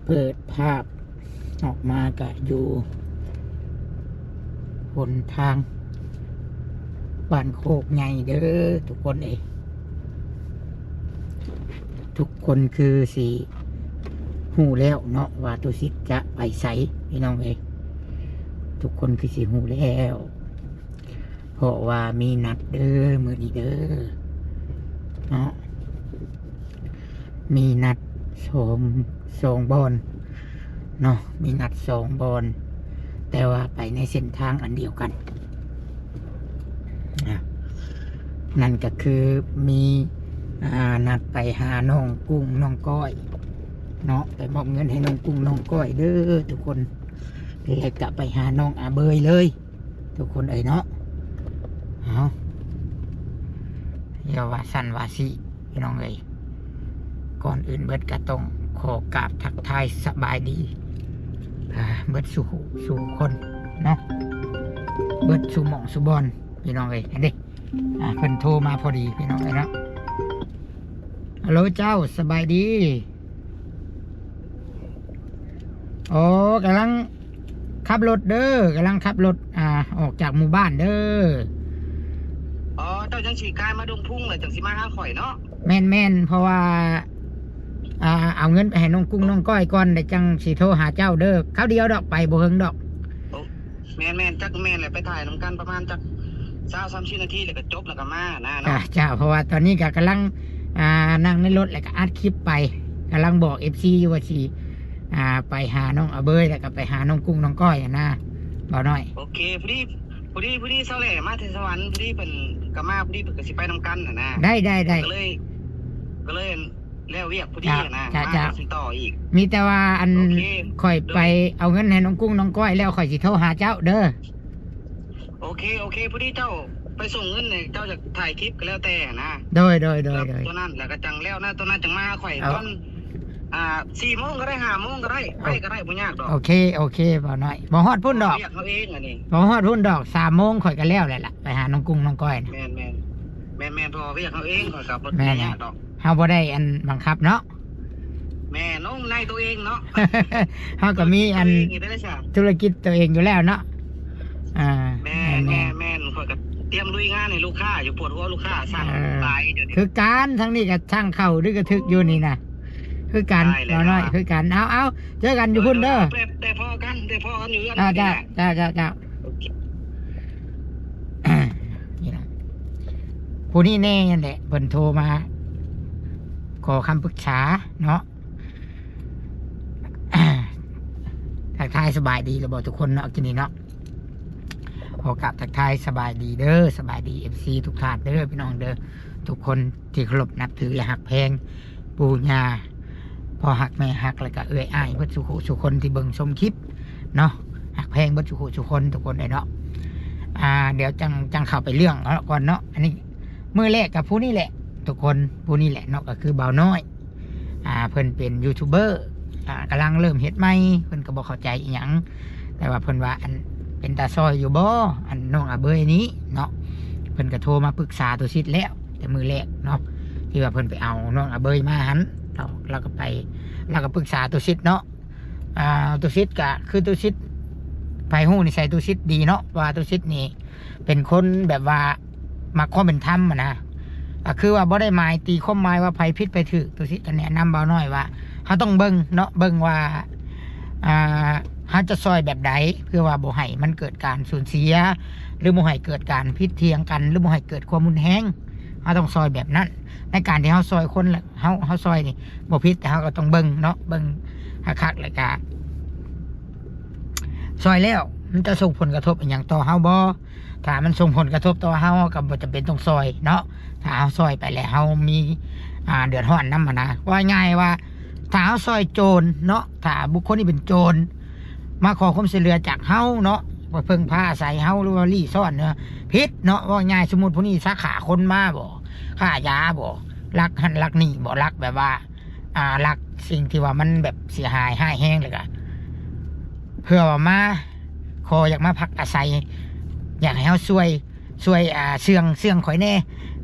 ເປີດພາບອອກມາກະຢູ່ຫົນທາງບ້ານໂຄກໃຫຍ່ເດີ້ທຸກຄົນເອີຍ. ທຸກຄົນຄືຊິຮູ້ແລ້ວເນາະວ່າຕຸສິດຈະໄປໃສ ພີ່ນ້ອງເອີຍ. ທຸກຄົນຄືຊິຮູ້ແລ້ວ ເພາະວ່າມີນັດເດີ້ມື້ນີ້ເດີ້ເນາະ. ມີນັດສອງ ສອງບ່ອນເນາະ ມີນັດສອງບ່ອນ ແຕ່ວ່າໄປໃນເສັ້ນທາງອັນດຽວກັນ. ອາ ນັ້ນກໍຄືມີ ອາ ນັດໄປຫານ້ອງກຸ້ງນ້ອງກ້ອຍເນາະ ໄປມອບເງິນໃຫ້ນ້ອງກຸ້ງນ້ອງກ້ອຍເດີ້ທຸກຄົນ ແລ້ວກໍໄປຫານ້ອງອາເບີຍເລີຍ ທຸກຄົນເອີຍເນາະ. ເອົາ ຢ່າວ່າຊັ້ນວ່າຊີ້ ພີ່ນ້ອງເອີຍ. ກ່ອນອື່ນເບິດກໍຕ້ອງຂໍກາບທັກທາຍສະບາຍດີ ອາ ເບິດສູ່ຜູ້ສູ່ຄົນເນາະ ເບິດສູ່ໝ່ອງສູ່ບ່ອນ ພີ່ນ້ອງເອີຍ. ອັນນີ້ ອາ ເພິ່ນໂທມາພໍດີ ພີ່ນ້ອງເອີຍເນາະ. ຮັລໂຫຼ ເຈົ້າ ສະບາຍດີ. ອໍ ກຳລັງຂັບລົດເດີ້ ກຳລັງຂັບລົດ ອາ ອອກຈາກໝູ່ບ້ານເດີ້. ອໍ ເຈົ້າຈັ່ງຊິກາຍມາດົງພຸງ ແລ້ວຈັ່ງຊິມາຫາຂ້ອຍເນາະ. ແມ່ນໆ ເພາະວ່າ ອາ ເອົາເງິນໄປໃຫ້ນ້ອງກຸ້ງນ້ອງກ້ອຍກ່ອນ ແລ້ວຈັ່ງຊິໂທຫາເຈົ້າເດີ້. ຄາວດຽວດອກ ໄປບໍ່ເຫິງດອກ. ໂອ້ ແມ່ນໆ ຈັກແມ່ນແຫຼະ ໄປຖ່າຍນຳກັນປະມານຈັກຊາວສາມສິບນາທີ ແລ້ວກໍຈົບ ແລ້ວກໍມານະເນາະ. ຈ້າ ເຈົ້າ ເພາະວ່າຕອນນີ້ກໍກຳລັງ ອ່າ ນັ່ງໃນລົດ ແລ້ວກໍອັດຄລິບໄປ ກຳລັງບອກເອັຟຊີຢູ່ວ່າຊິ ອ່າ ໄປຫານ້ອງອາເບີຍ ແລ້ວກໍໄປຫານ້ອງກຸ້ງນ້ອງກ້ອຍຫັ້ນນະ ບ່າວນ້ອຍ. ໂອເຄ ພໍດີ ພໍດີ ພໍດີຊາວແຫຼມາແຕ່ສະຫວັນ ພໍດີເພິ່ນກໍມາ ພໍດີເພິ່ນກໍຊິໄປນຳກັນຫັ້ນນະ. ໄດ້ໆໆ ກໍເລີຍ ກໍເລີຍ ແລ້ວວຽກພໍດີຫັ້ນນະ ມາຊິຕໍ່ອີກ. ມີແຕ່ວ່າອັນ ໂອເຄ ຂ້ອຍໄປເອົາເງິນໃຫ້ນ້ອງກຸ້ງນ້ອງກ້ອຍແລ້ວ ຂ້ອຍຊິໂທຫາເຈົ້າເດີ້. ໂອເຄ ໂອເຄ ພໍດີເຈົ້າໄປສົ່ງເງິນໃຫ້ ເຈົ້າຢາກຖ່າຍຄລິບກໍແລ້ວແຕ່ຫັ້ນນະ. ໂດຍໆໆໆ ຕົວນັ້ນແລ້ວກໍຈັ່ງແລ້ວນະ ຕົວນັ້ນຈັ່ງມາຫາຂ້ອຍ ຕອນ ອ່າ ສີ່ໂມງກໍໄດ້ ຫ້າໂມງກໍໄດ້ ໄປກໍໄດ້ ບໍ່ຍາກດອກ. ໂອເຄ ໂອເຄ ບ່າວນ້ອຍ ບໍ່ຮອດພຸ້ນດອກ ວຽກເຮົາເອງອັນນີ້ ບໍ່ຮອດພຸ້ນດອກ ສາມໂມງຂ້ອຍກໍແລ້ວແລ້ວລະ ໄປຫານ້ອງກຸ້ງນ້ອງກ້ອຍນະ. ແມ່ນໆ ແມ່ນໆ ເພາະວ່າວຽກເຮົາເອງ ຂ້ອຍກໍບໍ່ໄດ້ຍາກດອກ. ເຮົາບໍ່ໄດ້ອັນບັງຄັບເນາະ. ແມ່ນ ໂອ້ ນາຍຕົວເອງເນາະ ເຮົາກໍມີອັນ ທຸລະກິດຕົວເອງຢູ່ແລ້ວເນາະ. ອ່າ ແມ່ນໆໆ ຂ້ອຍກໍຕຽມລຸຍງານໃຫ້ລູກຄ້າຢູ່ ປວດຫົວລູກຄ້າສັ່ງ ເອີ ຫຼາຍດຽວນີ້ ຄືກັນ ທາງນີ້ກໍສັ່ງເຂົ້າ ຫຼືກະຖືກຢູ່ນີ້ນະ ຄືກັນ ບ່າວນ້ອຍ ຄືກັນ. ເອົາໆ ເຈີກັນຢູ່ພຸ້ນເດີ້ ໄດ້ພໍ້ກັນ ໄດ້ພໍ້ກັນຢູ່ເຮືອນ. ອ່າ ເຈົ້າໆໆ ໂອເຄ ນີ້ນະ ຜູ້ນີ້ແນ່ຫັ້ນແຫຼະ ເພິ່ນໂທມາຂໍຄຳປຶກສາເນາະ. ທັກທາຍສະບາຍດີແລ້ວບໍ່ທຸກຄົນເນາະ ກິນນີ້ເນາະ. ຂໍກາບທັກທາຍສະບາຍດີເດີ້ ສະບາຍດີເອັຟຊີທຸກທ່ານເດີ້ ພີ່ນ້ອງເດີ້ ທຸກຄົນທີ່ເຄົາລົບນັບຖື ແລະ ຮັກແພງ ປູ່ຍ່າ ພໍ່ຮັກແມ່ຮັກ ແລ້ວກະເອື້ອຍອ້າຍເບິດສູ່ຜູ້ສູ່ຄົນທີ່ເບິ່ງຊົມຄລິບເນາະ. ຮັກແພງເບິດສູ່ຜູ້ສູ່ຄົນທຸກຄົນເອີຍເນາະ. ອ່າ ດຽວຈັ່ງ ຈັ່ງເຂົ້າໄປເລື່ອງເນາະ ກ່ອນເນາະ. ອັນນີ້ມື້ແລກກັບຜູ້ນີ້ແຫຼະທຸກຄົນ ຜູ້ນີ້ແຫຼະເນາະ ກໍຄືບ່າວນ້ອຍ ອ່າ ເພິ່ນເປັນຢູທູບເບີ ອ່າ ກຳລັງເລີ່ມເຮັດໃໝ່ ເພິ່ນກໍບໍ່ເຂົ້າໃຈອີ່ຫຍັງ ແຕ່ວ່າເພິ່ນວ່າ ອັນ ເປັນຕາຊ່ອຍຢູ່ບໍ່ ອັນ ນ້ອງອາເບີຍນີ້ເນາະ. ເພິ່ນກໍໂທມາປຶກສາຕຸສິດແລ້ວ ແຕ່ມື້ແລກເນາະ ທີ່ວ່າເພິ່ນໄປເອົານ້ອງອາເບີຍມາຫັ້ນ ລາວ ລາວກໍໄປ ລາວກໍປຶກສາຕຸສິດເນາະ. ອ່າ ຕຸສິດກໍຄືຕຸສິດ ໃຜຮູ້ນິໄສຕຸສິດດີເນາະ ວ່າຕຸສິດນີ້ເປັນຄົນແບບວ່າມັກຄວາມເປັນທຳຫັ້ນນະ. ກໍຄືວ່າບໍ່ໄດ້ໝາຍ ຕີຄວາມໝາຍວ່າໃຜຜິດໃຜຖືກ ຕຸສິດກໍແນະນຳບ່າວນ້ອຍວ່າ ເຮົາຕ້ອງເບິ່ງເນາະ ເບິ່ງວ່າ ອ່າ ເຮົາຈະຊ່ອຍແບບໃດ ເພື່ອວ່າບໍ່ໃຫ້ມັນເກີດການສູນເສຍ ຫຼືບໍ່ໃຫ້ເກີດການຜິດຖຽງກັນ ຫຼືບໍ່ໃຫ້ເກີດຄວາມຮຸນແຮງ ເຮົາຕ້ອງຊ່ອຍແບບນັ້ນ. ໃນການທີ່ເຮົາຊ່ອຍຄົນ ເຮົາ ເຮົາຊ່ອຍນີ້ບໍ່ຜິດ ແຕ່ເຮົາກໍຕ້ອງເບິ່ງເນາະ ເບິ່ງຄັກໆ ແລ້ວກະຊ່ອຍແລ້ວມັນຈະສົ່ງຜົນກະທົບອີ່ຫຍັງຕໍ່ເຮົາບໍ່. ຖ້າມັນສົ່ງຜົນກະທົບຕໍ່ເຮົາ ເຮົາກໍບໍ່ຈຳເປັນຕ້ອງຊ່ອຍເນາະ. ຖ້າເຮົາຊ່ອຍໄປແລ້ວເຮົາມີ ອ່າ ເດືອດຮ້ອນນຳຫັ້ນນະ. ເວົ້າງ່າຍໆວ່າ ຖ້າເຮົາຊ່ອຍໂຈນເນາະ ຖ້າບຸກຄົນທີ່ເປັນໂຈນ ມາຂໍຄວາມຊ່ວຍເຫຼືອຈາກເຮົາເນາະ ວ່າເພິ່ງພາອາໄສເຮົາ ຫຼືວ່າລີ້ຊ້ອນເນາະ ຜິດເນາະ. ເວົ້າງ່າຍ ສົມມຸດຜູ້ນີ້ຊະຂ້າຄົນມາບໍ ຄ້າຢາບໍ ລັກຫັ້ນລັກນີ້ບໍ ລັກແບບວ່າ ອ່າ ລັກສິ່ງທີ່ວ່າມັນແບບເສຍຫາຍຮ້າຍແຮງ ແລ້ວກະເພື່ອວ່າມາ ຂໍຢາກມາພັກອາໄສ ຢາກໃຫ້ເຮົາຊ່ວຍ ຊ່ວຍ ອ່າ ເຊື່ອງ ເຊື່ອງຂ້ອຍແດ່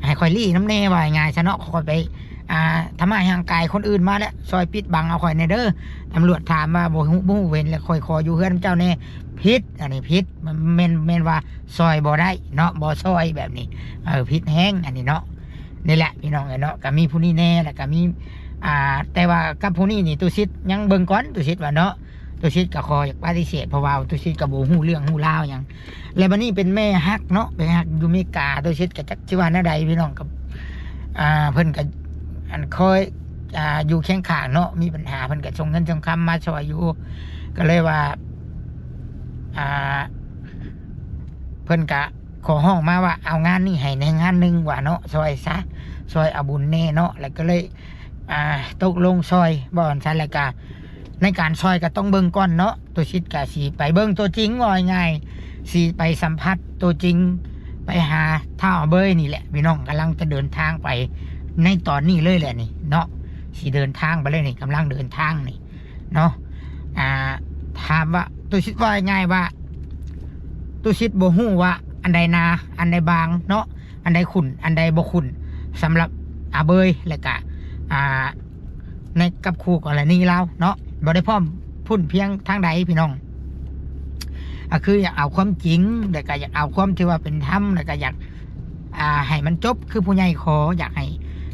ໃຫ້ຂ້ອຍລີ້ນຳແດ່ ວ່າງ່າຍຊະເນາະ. ຂ້ອຍໄປ ອ່າ ທຳຮ້າຍຮ່າງກາຍຄົນອື່ນມາແລ້ວ ຊ່ອຍປິດບັງເອົາຂ້ອຍແດ່ເດີ. ຕຳຫຼວດຖາມວ່າ ບໍ່ຮູ້ ບໍ່ຮູ້ເຫັນ ແລ້ວຂ້ອຍຂໍຢູ່ເຮືອນເຈົ້າແດ່. ຜິດ ອັນນີ້ຜິດ ແມ່ນ ແມ່ນວ່າຊ່ອຍບໍ່ໄດ້ເນາະ ບໍ່ຊ່ອຍແບບນີ້ ເອີ ຜິດແຮງອັນນີ້ເນາະ. ນີ້ແຫຼະພີ່ນ້ອງເອີຍເນາະ ກໍມີຜູ້ນີ້ແດ່ ແລ້ວກໍມີ ອ່າ ແຕ່ວ່າກັບຜູ້ນີ້ນີ້ ຕຸສິດຍັງເບິ່ງກ່ອນ ຕຸສິດວ່າເນາະ ຕຸສິດກໍຂໍຢາກປະຕິເສດ ເພາະວ່າຕຸສິດກໍບໍ່ຮູ້ເລື່ອງຮູ້ລາວຫຍັງ. ແລະບັດນີ້ເປັນແມ່ຮັກເນາະ ແມ່ຮັກຢູ່ເມກາ ຕຸສິດກໍຈັກຊິວ່າແນວໃດພີ່ນ້ອງ. ກໍ ອ່າ ເພິ່ນກໍ ອັນ ຄອຍ ອ່າ ຢູ່ຄຽງຂ້າງເນາະ ມີບັນຫາເພິ່ນກໍສົ່ງເງິນສົ່ງຄຳມາຊ່ອຍຢູ່ ກໍເລີຍວ່າ ອ່າ ເພິ່ນກະຂໍຮ້ອງມາວ່າ ເອົາງານນີ້ໃຫ້ແດ່ງານໜຶ່ງວ່າເນາະ ຊ່ອຍຊະ ຊ່ອຍເອົາບຸນແດ່ເນາະ ແລ້ວກໍເລີຍ ອ່າ ຕົກລົງຊ່ອຍ ເວົ້າຈັ່ງຊັ້ນ. ແລ້ວກະໃນການຊ່ອຍກໍຕ້ອງເບິ່ງກ່ອນເນາະ ຕຸສິດກະຊິໄປເບິ່ງຕົວຈິງ ເວົ້າງ່າຍໆ ຊິໄປສຳຜັດຕົວຈິງ ໄປຫາທ້າວອາເບີຍນີ້ແຫຼະ ພີ່ນ້ອງ ກຳລັງຈະເດີນທາງໄປໃນຕອນນີ້ເລີຍແຫຼະນີ້ເນາະ ຊິເດີນທາງໄປເລີຍນີ້ ກຳລັງເດີນທາງນີ້ ເນາະ. ອ່າ ຖາມວ່າ ຕຸສິດ ເວົ້າງ່າຍໆວ່າ ຕຸສິດບໍ່ຮູ້ວ່າອັນໃດໜາ ອັນໃດບາງເນາະ ອັນໃດຂຸ້ນ ອັນໃດບໍ່ຂຸ້ນ ສຳລັບອາເບີຍ ແລະກະ ອ່າ ໃນ ກັບຄູ່ກໍລະນີລາວເນາະ ບໍ່ໄດ້ພ້ອມພຸ້ນພຽງທາງໃດພີ່ນ້ອງ. ກໍຄືຢາກເອົາຄວາມຈິງ ແລະກະຢາກເອົາຄວາມທີ່ວ່າເປັນທຳ ແລະກະຢາກ ອ່າ ໃຫ້ມັນຈົບ ຄືຜູ້ໃຫຍ່ຂໍ ຢາກໃຫ້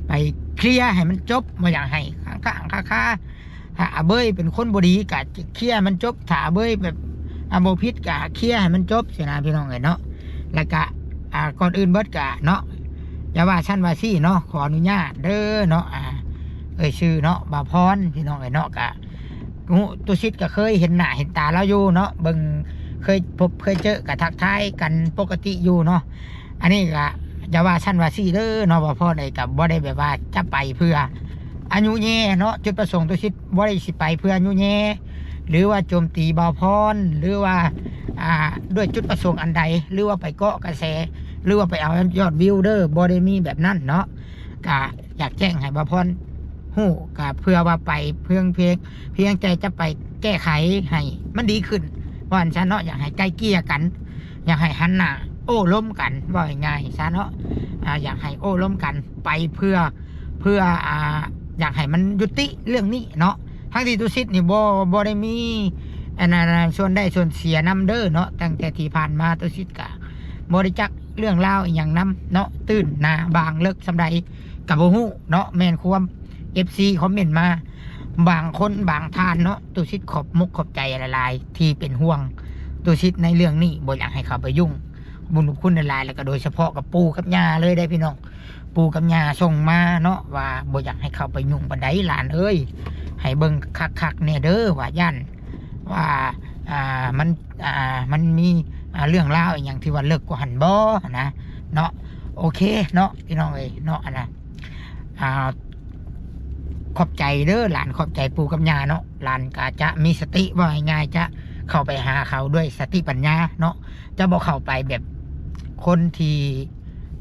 ໄປເຄລຍໃຫ້ມັນຈົບ ບໍ່ຢາກໃຫ້ຄ້າງໆຄາໆ ຖ້າອາເບີຍເປັນຄົນບໍ່ດີກໍເຄລຍໃຫ້ມັນຈົບ ຖ້າອາເບີຍແບບ ອ່າ ບໍ່ຜິດກໍເຄລຍໃຫ້ມັນຈົບຊີ້ນະ ພີ່ນ້ອງເອີຍເນາະ. ແລ້ວກະ ອ່າ ກ່ອນອື່ນເບິດກະເນາະ ຢ່າວ່າຊັ້ນວ່າຊີ້ເນາະ ຂໍອະນຸຍາດເດີເນາະ ອ່າ ເອີ່ຍຊື່ເນາະ ບ່າວພອນ ພີ່ນ້ອງເອີຍເນາະ. ກະຮູ້ ຕຸສິດກໍເຄີຍເຫັນໜ້າເຫັນຕາລາວຢູ່ເນາະ ເບິ່ງ ເຄີຍພົບເຄີຍເຈີ ກະທັກທາຍກັນປົກກະຕິຢູ່ເນາະ. ອັນນີ້ກະຢ່າວ່າຊັ້ນວ່າຊີ້ເດີເນາະ ບ່າວພອນເອີຍ ກະບໍ່ໄດ້ແບບວ່າຈະໄປເພື່ອອະຍຸແຍ່ເນາະ ຈຸດປະສົງຕຸສິດບໍ່ໄດ້ຊິໄປເພື່ອອະຍຸແຍ່ ຫຼືວ່າໂຈມຕີບ່າວພອນ ຫຼືວ່າ ອ່າ ດ້ວຍຈຸດປະສົງອັນໃດ ຫຼືວ່າໄປເກາະກະແສ ຫຼືວ່າໄປເອົາຍອດວິວເດີ ບໍ່ໄດ້ມີແບບນັ້ນເນາະ. ກະຢາກແຈ້ງໃຫ້ບ່າວພອນຮູ້ ກະເພື່ອວ່າໄປເພິ່ງເພງ ພຽງແຕ່ຈະໄປແກ້ໄຂໃຫ້ມັນດີຂຶ້ນ ວ່າຊັ້ນເນາະ ຢາກໃຫ້ໄກ່ເກ່ຍກັນ ຢາກໃຫ້ຫັນໜ້າໂອ້ລົມກັນ ເວົ້າງ່າຍໆຊະເນາະ ອ່າ ຢາກໃຫ້ໂອ້ລົມກັນໄປເພື່ອ ເພື່ອ ອ່າ ຢາກໃຫ້ມັນຍຸຕິເລື່ອງນີ້ເນາະ. ທັງທີ່ຕຸສິດນີ້ບໍ່ ບໍ່ໄດ້ມີ ອັນນັ້ນ ສ່ວນໄດ້ສ່ວນເສຍນຳເດີເນາະ ຕັ້ງແຕ່ທີ່ຜ່ານມາຕຸສິດກະບໍ່ໄດ້ຈັກເລື່ອງລາວອີ່ຫຍັງນຳເນາະ ຕື້ນໜາບາງເລິກສ່ຳໃດກະບໍ່ຮູ້ເນາະ ແມ່ນຄວາມ ເອັຟຊີ ຄອມເມັນມາ ບາງຄົນບາງທ່ານເນາະ ຕຸສິດຂອບມົກຂອບໃຈຫຼາຍໆ ທີ່ເປັນຫ່ວງຕຸສິດໃນເລື່ອງນີ້ ບໍ່ຢາກໃຫ້ເຂົ້າໄປຫຍຸ້ງ. ບຸນຂອບຄຸນຫຼາຍໆ ແລ້ວກໍໂດຍສະເພາະກັບປູ່ກັບຍ່າເລີຍເດ້ພີ່ນ້ອງ ປູ່ກັບຍ່າສົ່ງມາເນາະ ວ່າບໍ່ຢາກໃຫ້ເຂົ້າໄປຫຍຸ້ງປານໃດຫຼານເອີຍ ໃຫ້ເບິ່ງຄັກໆແດ່ເດີ ວ່າຢ້ານວ່າ ອ່າ ມັນ ອ່າ ມັນມີ ອ່າ ເລື່ອງລາວອີ່ຫຍັງທີ່ວ່າເລິກກວ່າຫັ້ນບໍ່ນະເນາະ. ໂອເຄເນາະ ພີ່ນ້ອງເອີຍເນາະ ອັນນະ ອ່າ ຂອບໃຈເດີຫຼານ ຂອບໃຈປູ່ກັບຍ່າເນາະ. ຫຼານກໍຈະມີສະຕິເວົ້າງ່າຍໆ ຈະເຂົ້າໄປຫາເຂົາດ້ວຍສະຕິປັນຍາເນາະ ຈະບໍ່ເຂົ້າໄປແບບຄົນທີ່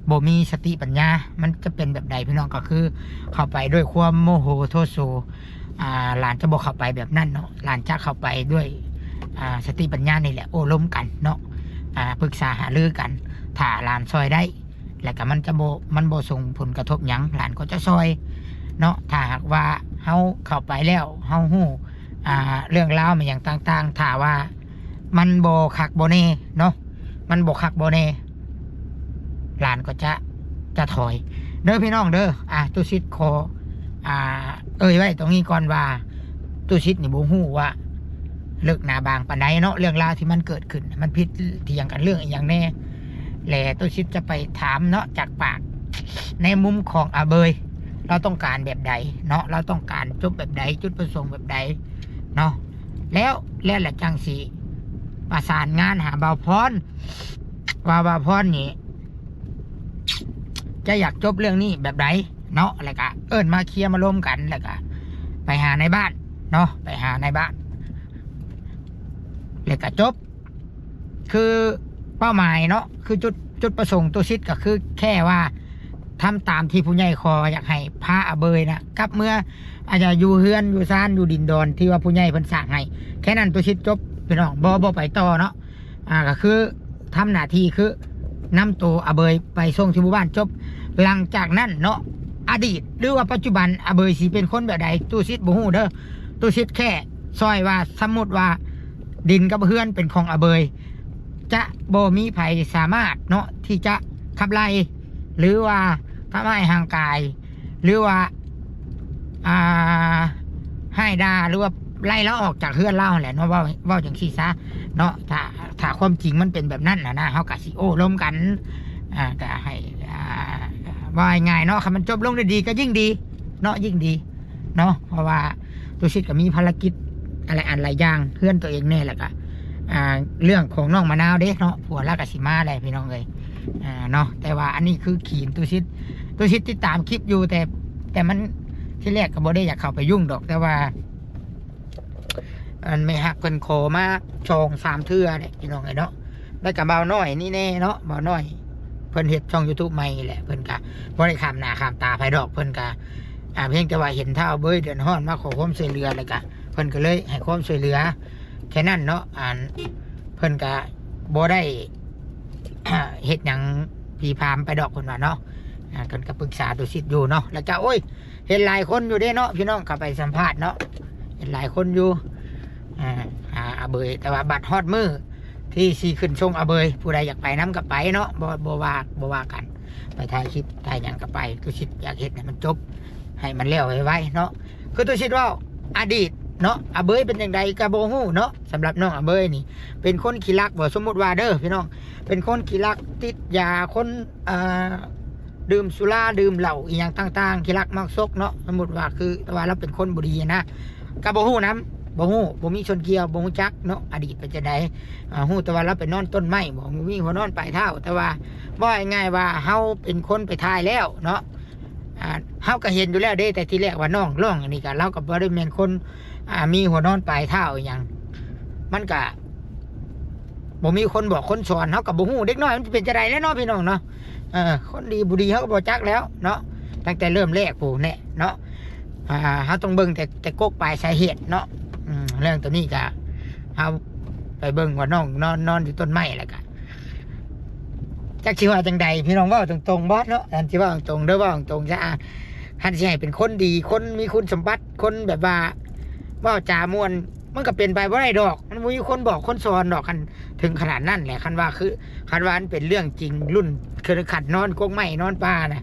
ບໍ່ມີສະຕິປັນຍາ. ມັນຈະເປັນແບບໃດພີ່ນ້ອງ ກໍຄືເຂົ້າໄປດ້ວຍຄວາມໂມໂຫໂທໂສ ອ່າ ຫຼານຈະບໍ່ເຂົ້າໄປແບບນັ້ນເນາະ ຫຼານຈະເຂົ້າໄປດ້ວຍ ອ່າ ສະຕິປັນຍານີ້ແຫຼະ ໂອ້ລົມກັນເນາະ ອ່າ ປຶກສາຫາລືກັນ. ຖ້າຫຼານຊ່ອຍໄດ້ ແລ້ວກໍມັນຈະບໍ່ ມັນບໍ່ສົ່ງຜົນກະທົບຫຍັງ ຫຼານກໍຈະຊ່ອຍເນາະ. ຖ້າຫາກວ່າເຮົາເຂົ້າໄປແລ້ວ ເຮົາຮູ້ ອ່າ ເລື່ອງລາວມາຫຍັງຕ່າງໆ ຖ້າວ່າມັນບໍ່ຄັກບໍ່ແນ່ເນາະ ມັນບໍ່ຄັກບໍ່ແນ່ ຫຼານກໍຈະ ຈະຖອຍເດີພີ່ນ້ອງເດີ. ອ່າ ຕຸສິດຂໍ ອ່າ ເອີ່ຍໄວ້ຕົງນີ້ກ່ອນວ່າ ຕຸສິດນີ້ບໍ່ຮູ້ວ່າເລິກໜາບາງປານໃດເນາະ ເລື່ອງລາວທີ່ມັນເກີດຂຶ້ນ ມັນຜິດຖຽງກັນເລື່ອງອີ່ຫຍັງແນ່. ແລະຕຸສິດຈະໄປຖາມເນາະ ຈາກປາກ ໃນມຸມຂອງອາເບີຍ ລາວຕ້ອງການແບບໃດເນາະ ລາວຕ້ອງການຈົບແບບໃດ ຈຸດປະສົງແບບໃດເນາະ. ແລ້ວ ແລ້ວລະຈັ່ງຊິປະສານງານຫາບ່າວພອນ ວ່າບ່າວພອນນີ້ ຈະຢາກຈົບເລື່ອງນີ້ແບບໃດເນາະ ແລ້ວກະເອີ້ນມາເຄລຍມາລົມກັນ ແລ້ວກະໄປຫານາຍບ້ານເນາະ ໄປຫານາຍບ້ານ ແລ້ວກະຈົບ. ຄືເປົ້າໝາຍເນາະ ຄືຈຸດ ຈຸດປະສົງຕຸສິດກໍຄືແຄ່ວ່າ ທຳຕາມທີ່ຜູ້ໃຫຍ່ຂໍ ຢາກໃຫ້ພາອາເບີຍນະກັບເມືອ ອາດຈະຢູ່ເຮືອນຢູ່ຊານ ຢູ່ດິນດອນທີ່ວ່າຜູ້ໃຫຍ່ເພິ່ນສ້າງໃຫ້ ແຄ່ນັ້ນ ຕຸສິດຈົບພີ່ນ້ອງ ບໍ່ ບໍ່ໄປຕໍ່ເນາະ. ອ່າ ກໍຄືທຳໜ້າທີ່ຄືນຳໂຕອາເບີຍໄປສົ່ງທີ່ໝູ່ບ້ານຈົບ. ຫຼັງຈາກນັ້ນເນາະ ອະດີດ ຫຼືວ່າປັດຈຸບັນ ອາເບີຍຊິເປັນຄົນແບບໃດ ຕູ້ສິດບໍ່ຮູ້ເດີ. ຕູ້ສິດແຄ່ຊ່ອຍວ່າ ສົມມຸດວ່າດິນກັບເຮືອນເປັນຂອງອາເບີຍ ຈະບໍ່ມີໃຜສາມາດເນາະ ທີ່ຈະຂັບໄລ່ ຫຼືວ່າທຳຮ້າຍຮ່າງກາຍ ຫຼືວ່າ ອ່າ ຮ້າຍດ່າ ຫຼືວ່າໄລ່ລາວອອກຈາກເຮືອນລາວຫັ້ນແຫຼະເນາະ ເວົ້າ ເວົ້າຈັ່ງຊີ້ຊະເນາະ. ຖ້າ ຖ້າຄວາມຈິງມັນເປັນແບບນັ້ນນະນະ ເຮົາກະຊິໂອ້ລົມກັນ ອ່າ ກະໃຫ້ ອ່າ ເວົ້າງ່າຍໆເນາະ ຄັນມັນຈົບລົງດ້ວຍດີກະຍິ່ງດີເນາະ ຍິ່ງດີເນາະ. ເພາະວ່າຕູ້ສິດກະມີພາລະກິດ ອາ ຫຼາຍອັນຫຼາຍຢ່າງ ເຮືອນຕົວເອງແດ່ ແລ້ວກະ ອ່າ ເລື່ອງຂອງນ້ອງມະນາວເດ້ເນາະ ຜົວລາວກະຊິມາແຫຼະພີ່ນ້ອງເອີຍ ອ່າ ເນາະ. ແຕ່ວ່າອັນນີ້ຄືຂີນ ຕູ້ສິດ ຕູ້ສິດຕິດຕາມຄລິບຢູ່ ແຕ່ ແຕ່ມັນ ທີແລກກະບໍ່ໄດ້ຢາກເຂົ້າໄປຫຍຸ້ງດອກ ແຕ່ວ່າ ອັນແມ່ຮັກເພິ່ນຂໍມາສອງສາມເທື່ອແຫຼະພີ່ນ້ອງເອີຍເນາະ. ແລ້ວກະບ່າວນ້ອຍນີ້ແດ່ເນາະ ບ່າວນ້ອຍເພິ່ນເຮັດຊ່ອງຢູທູບໃໝ່ແຫຼະ ເພິ່ນກະບໍ່ໄດ້ຂ້າມໜ້າຂ້າມຕາໃຜດອກ ເພິ່ນກະ ອ່າ ພຽງແຕ່ວ່າເຫັນທ້າວເບີຍເດືອດຮ້ອນມາຂໍຄວາມຊ່ວຍເຫຼືອ ແລ້ວກະເພິ່ນກະເລີຍໃຫ້ຄວາມຊ່ວຍເຫຼືອແຄ່ນັ້ນເນາະ. ອັນ ເພິ່ນກະບໍ່ໄດ້ ເຮັດຫຍັງຜີພາມໄປດອກ ເພິ່ນວ່າເນາະ. ອ່າ ເພິ່ນກະປຶກສາຕູສິດຢູ່ເນາະ ແລ້ວກະ ໂອ້ຍ ເຫັນຫຼາຍຄົນຢູ່ເດ້ເນາະ ພີ່ນ້ອງເຂົ້າໄປສຳພາດເນາະ ເຫັນຫຼາຍຄົນຢູ່ ອ່າ ຫາອາເບີຍ ແຕ່ວ່າບັດຮອດມື້ທີ່ຊິຂຶ້ນຊົງອາເບີຍ ຜູ້ໃດຢາກໄປນຳກະໄປເນາະ ບໍ່ ບໍ່ວ່າ ບໍ່ວ່າກັນ ໄປຖ່າຍຄລິບຖ່າຍຫຍັງກະໄປ ຕູສິດຢາກເຮັດໃຫ້ມັນຈົບ ໃຫ້ມັນແລ້ວໄວໆເນາະ. ຄືຕູສິດເວົ້າ ອະດີດເນາະ ອາເບີຍເປັນຈັ່ງໃດກະບໍ່ຮູ້ເນາະ. ສຳລັບນ້ອງອາເບີຍນີ້ ເປັນຄົນຂີ້ລັກບໍ່ ສົມມຸດວ່າເດີພີ່ນ້ອງ ເປັນຄົນຂີ້ລັກ ຕິດຢາ ຄົນ ອ່າ ດື່ມສຸລາ ດື່ມເຫຼົ້າອີ່ຫຍັງຕ່າງໆ ຂີ້ລັກມັກສົກເນາະ. ສົມມຸດວ່າຄື ແຕ່ວ່າລາວເປັນຄົນບໍ່ດີນະ ກະບໍ່ຮູ້ນຳ ບໍ່ຮູ້ ບໍ່ມີສ່ວນກ່ຽວ ບໍ່ຮູ້ຈັກເນາະ ອະດີດເປັນຈັ່ງໃດ. ອ່າ ຮູ້ແຕ່ວ່າລາວໄປນອນຕົ້ນໄມ້ບໍ່ ບໍ່ມີຫົວນອນປາຍເທົ້າ ແຕ່ວ່າເວົ້າງ່າຍໆວ່າເຮົາເປັນຄົນໄປຖ່າຍແລ້ວເນາະ. ອ່າ ເຮົາກະເຫັນຢູ່ແລ້ວເດ້ ແຕ່ທີແລກວ່ານ້ອງຮ້ອງອັນນີ້ກະ ລາວກະບໍ່ໄດ້ແມ່ນຄົນ ອ່າ ມີຫົວນອນປາຍເທົ້າອີ່ຫຍັງ ມັນກະ ບໍ່ມີຄົນບອກຄົນສອນ ເຮົາກະບໍ່ຮູ້ ເດັກນ້ອຍມັນຊິເປັນຈັ່ງໃດແຫຼະເນາະ ພີ່ນ້ອງເນາະ. ເອີ ຄົນດີບໍ່ດີເຮົາກະບໍ່ຈັກແລ້ວເນາະ ຕັ້ງແຕ່ເລີ່ມແລກພຸ້ນແຫຼະເນາະ. ອ່າ ເຮົາຕ້ອງເບິ່ງແຕ່ ແຕ່ກົກປາຍສາເຫດເນາະ. ອືມ ເລື່ອງໂຕນີ້ກະ ເຮົາໄປເບິ່ງວ່ານ້ອງນອນ ນອນຢູ່ຕົ້ນໄມ້ ແລ້ວກະ ຈັກຊິວ່າຈັ່ງໃດ ພີ່ນ້ອງ ເວົ້າຕົງໆບໍ່ເນາະ ອັນຊິເວົ້າຕົງໆເດີ ເວົ້າຕົງໆຊະ. ຄັນຊິໃຫ້ເປັນຄົນດີ ຄົນມີຄຸນສົມບັດ ຄົນແບບວ່າເວົ້າຈາມ່ວນ ມັນກະເປັນໄປບໍ່ໄດ້ດອກ ມັນບໍ່ມີຄົນບອກຄົນສອນດອກ ຄັນເຖິງຂະໜາດນັ້ນແຫຼະ. ຄັນວ່າຄື ຄັນວ່າມັນເປັນເລື່ອງຈິງ ລຸ້ນເຖິງຂັ້ນນອນກົກໄມ້ນອນປ່ານະ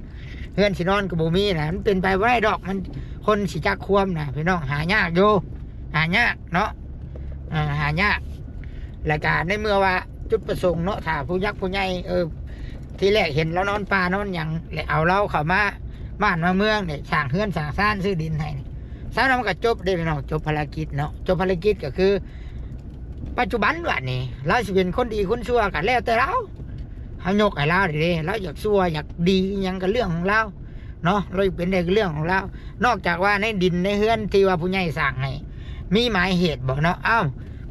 ເຮືອນຊິນອນກະບໍ່ມີນະ ມັນເປັນໄປບໍ່ໄດ້ດອກ. ມັນ ຄົນຊິຈັກຄວາມນະ ພີ່ນ້ອງ ຫາຍາກຢູ່ ຫາຍາກເນາະ ອ່າ ຫາຍາກ. ແລ້ວກະໃນເມື່ອວ່າຈຸດປະສົງເນາະ ຖ້າຜູ້ຍັກຜູ້ໃຫຍ່ ເອີ ທີແລກເຫັນລາວນອນປ່ານອນຫຍັງ ແລະເອົາລາວເຂົ້າມາບ້ານມາເມືອງນີ້ ສ້າງເຮືອນສ້າງຊານ ຊື້ດິນໃຫ້ ຊາວນັ້ນມັນກະຈົບເດ້ ພີ່ນ້ອງ ຈົບພາລະກິດເນາະ. ຈົບພາລະກິດກະຄື ປັດຈຸບັນບາດນີ້ ລາວຊິເປັນຄົນດີຄົນຊົ່ວກະແລ້ວແຕ່ລາວ ເຮົາຍົກໃຫ້ລາວເດ້ ລາວຢາກຊົ່ວຢາກດີອີ່ຫຍັງກະເລື່ອງຂອງລາວເນາະ ລາວຢາກເປັນໃດກະເລື່ອງຂອງລາວ. ນອກຈາກວ່າໃນດິນໃນເຮືອນທີ່ວ່າຜູ້ໃຫຍ່ສ້າງໃຫ້ ມີໝາຍເຫດບໍ່ເນາະ ອ້າວ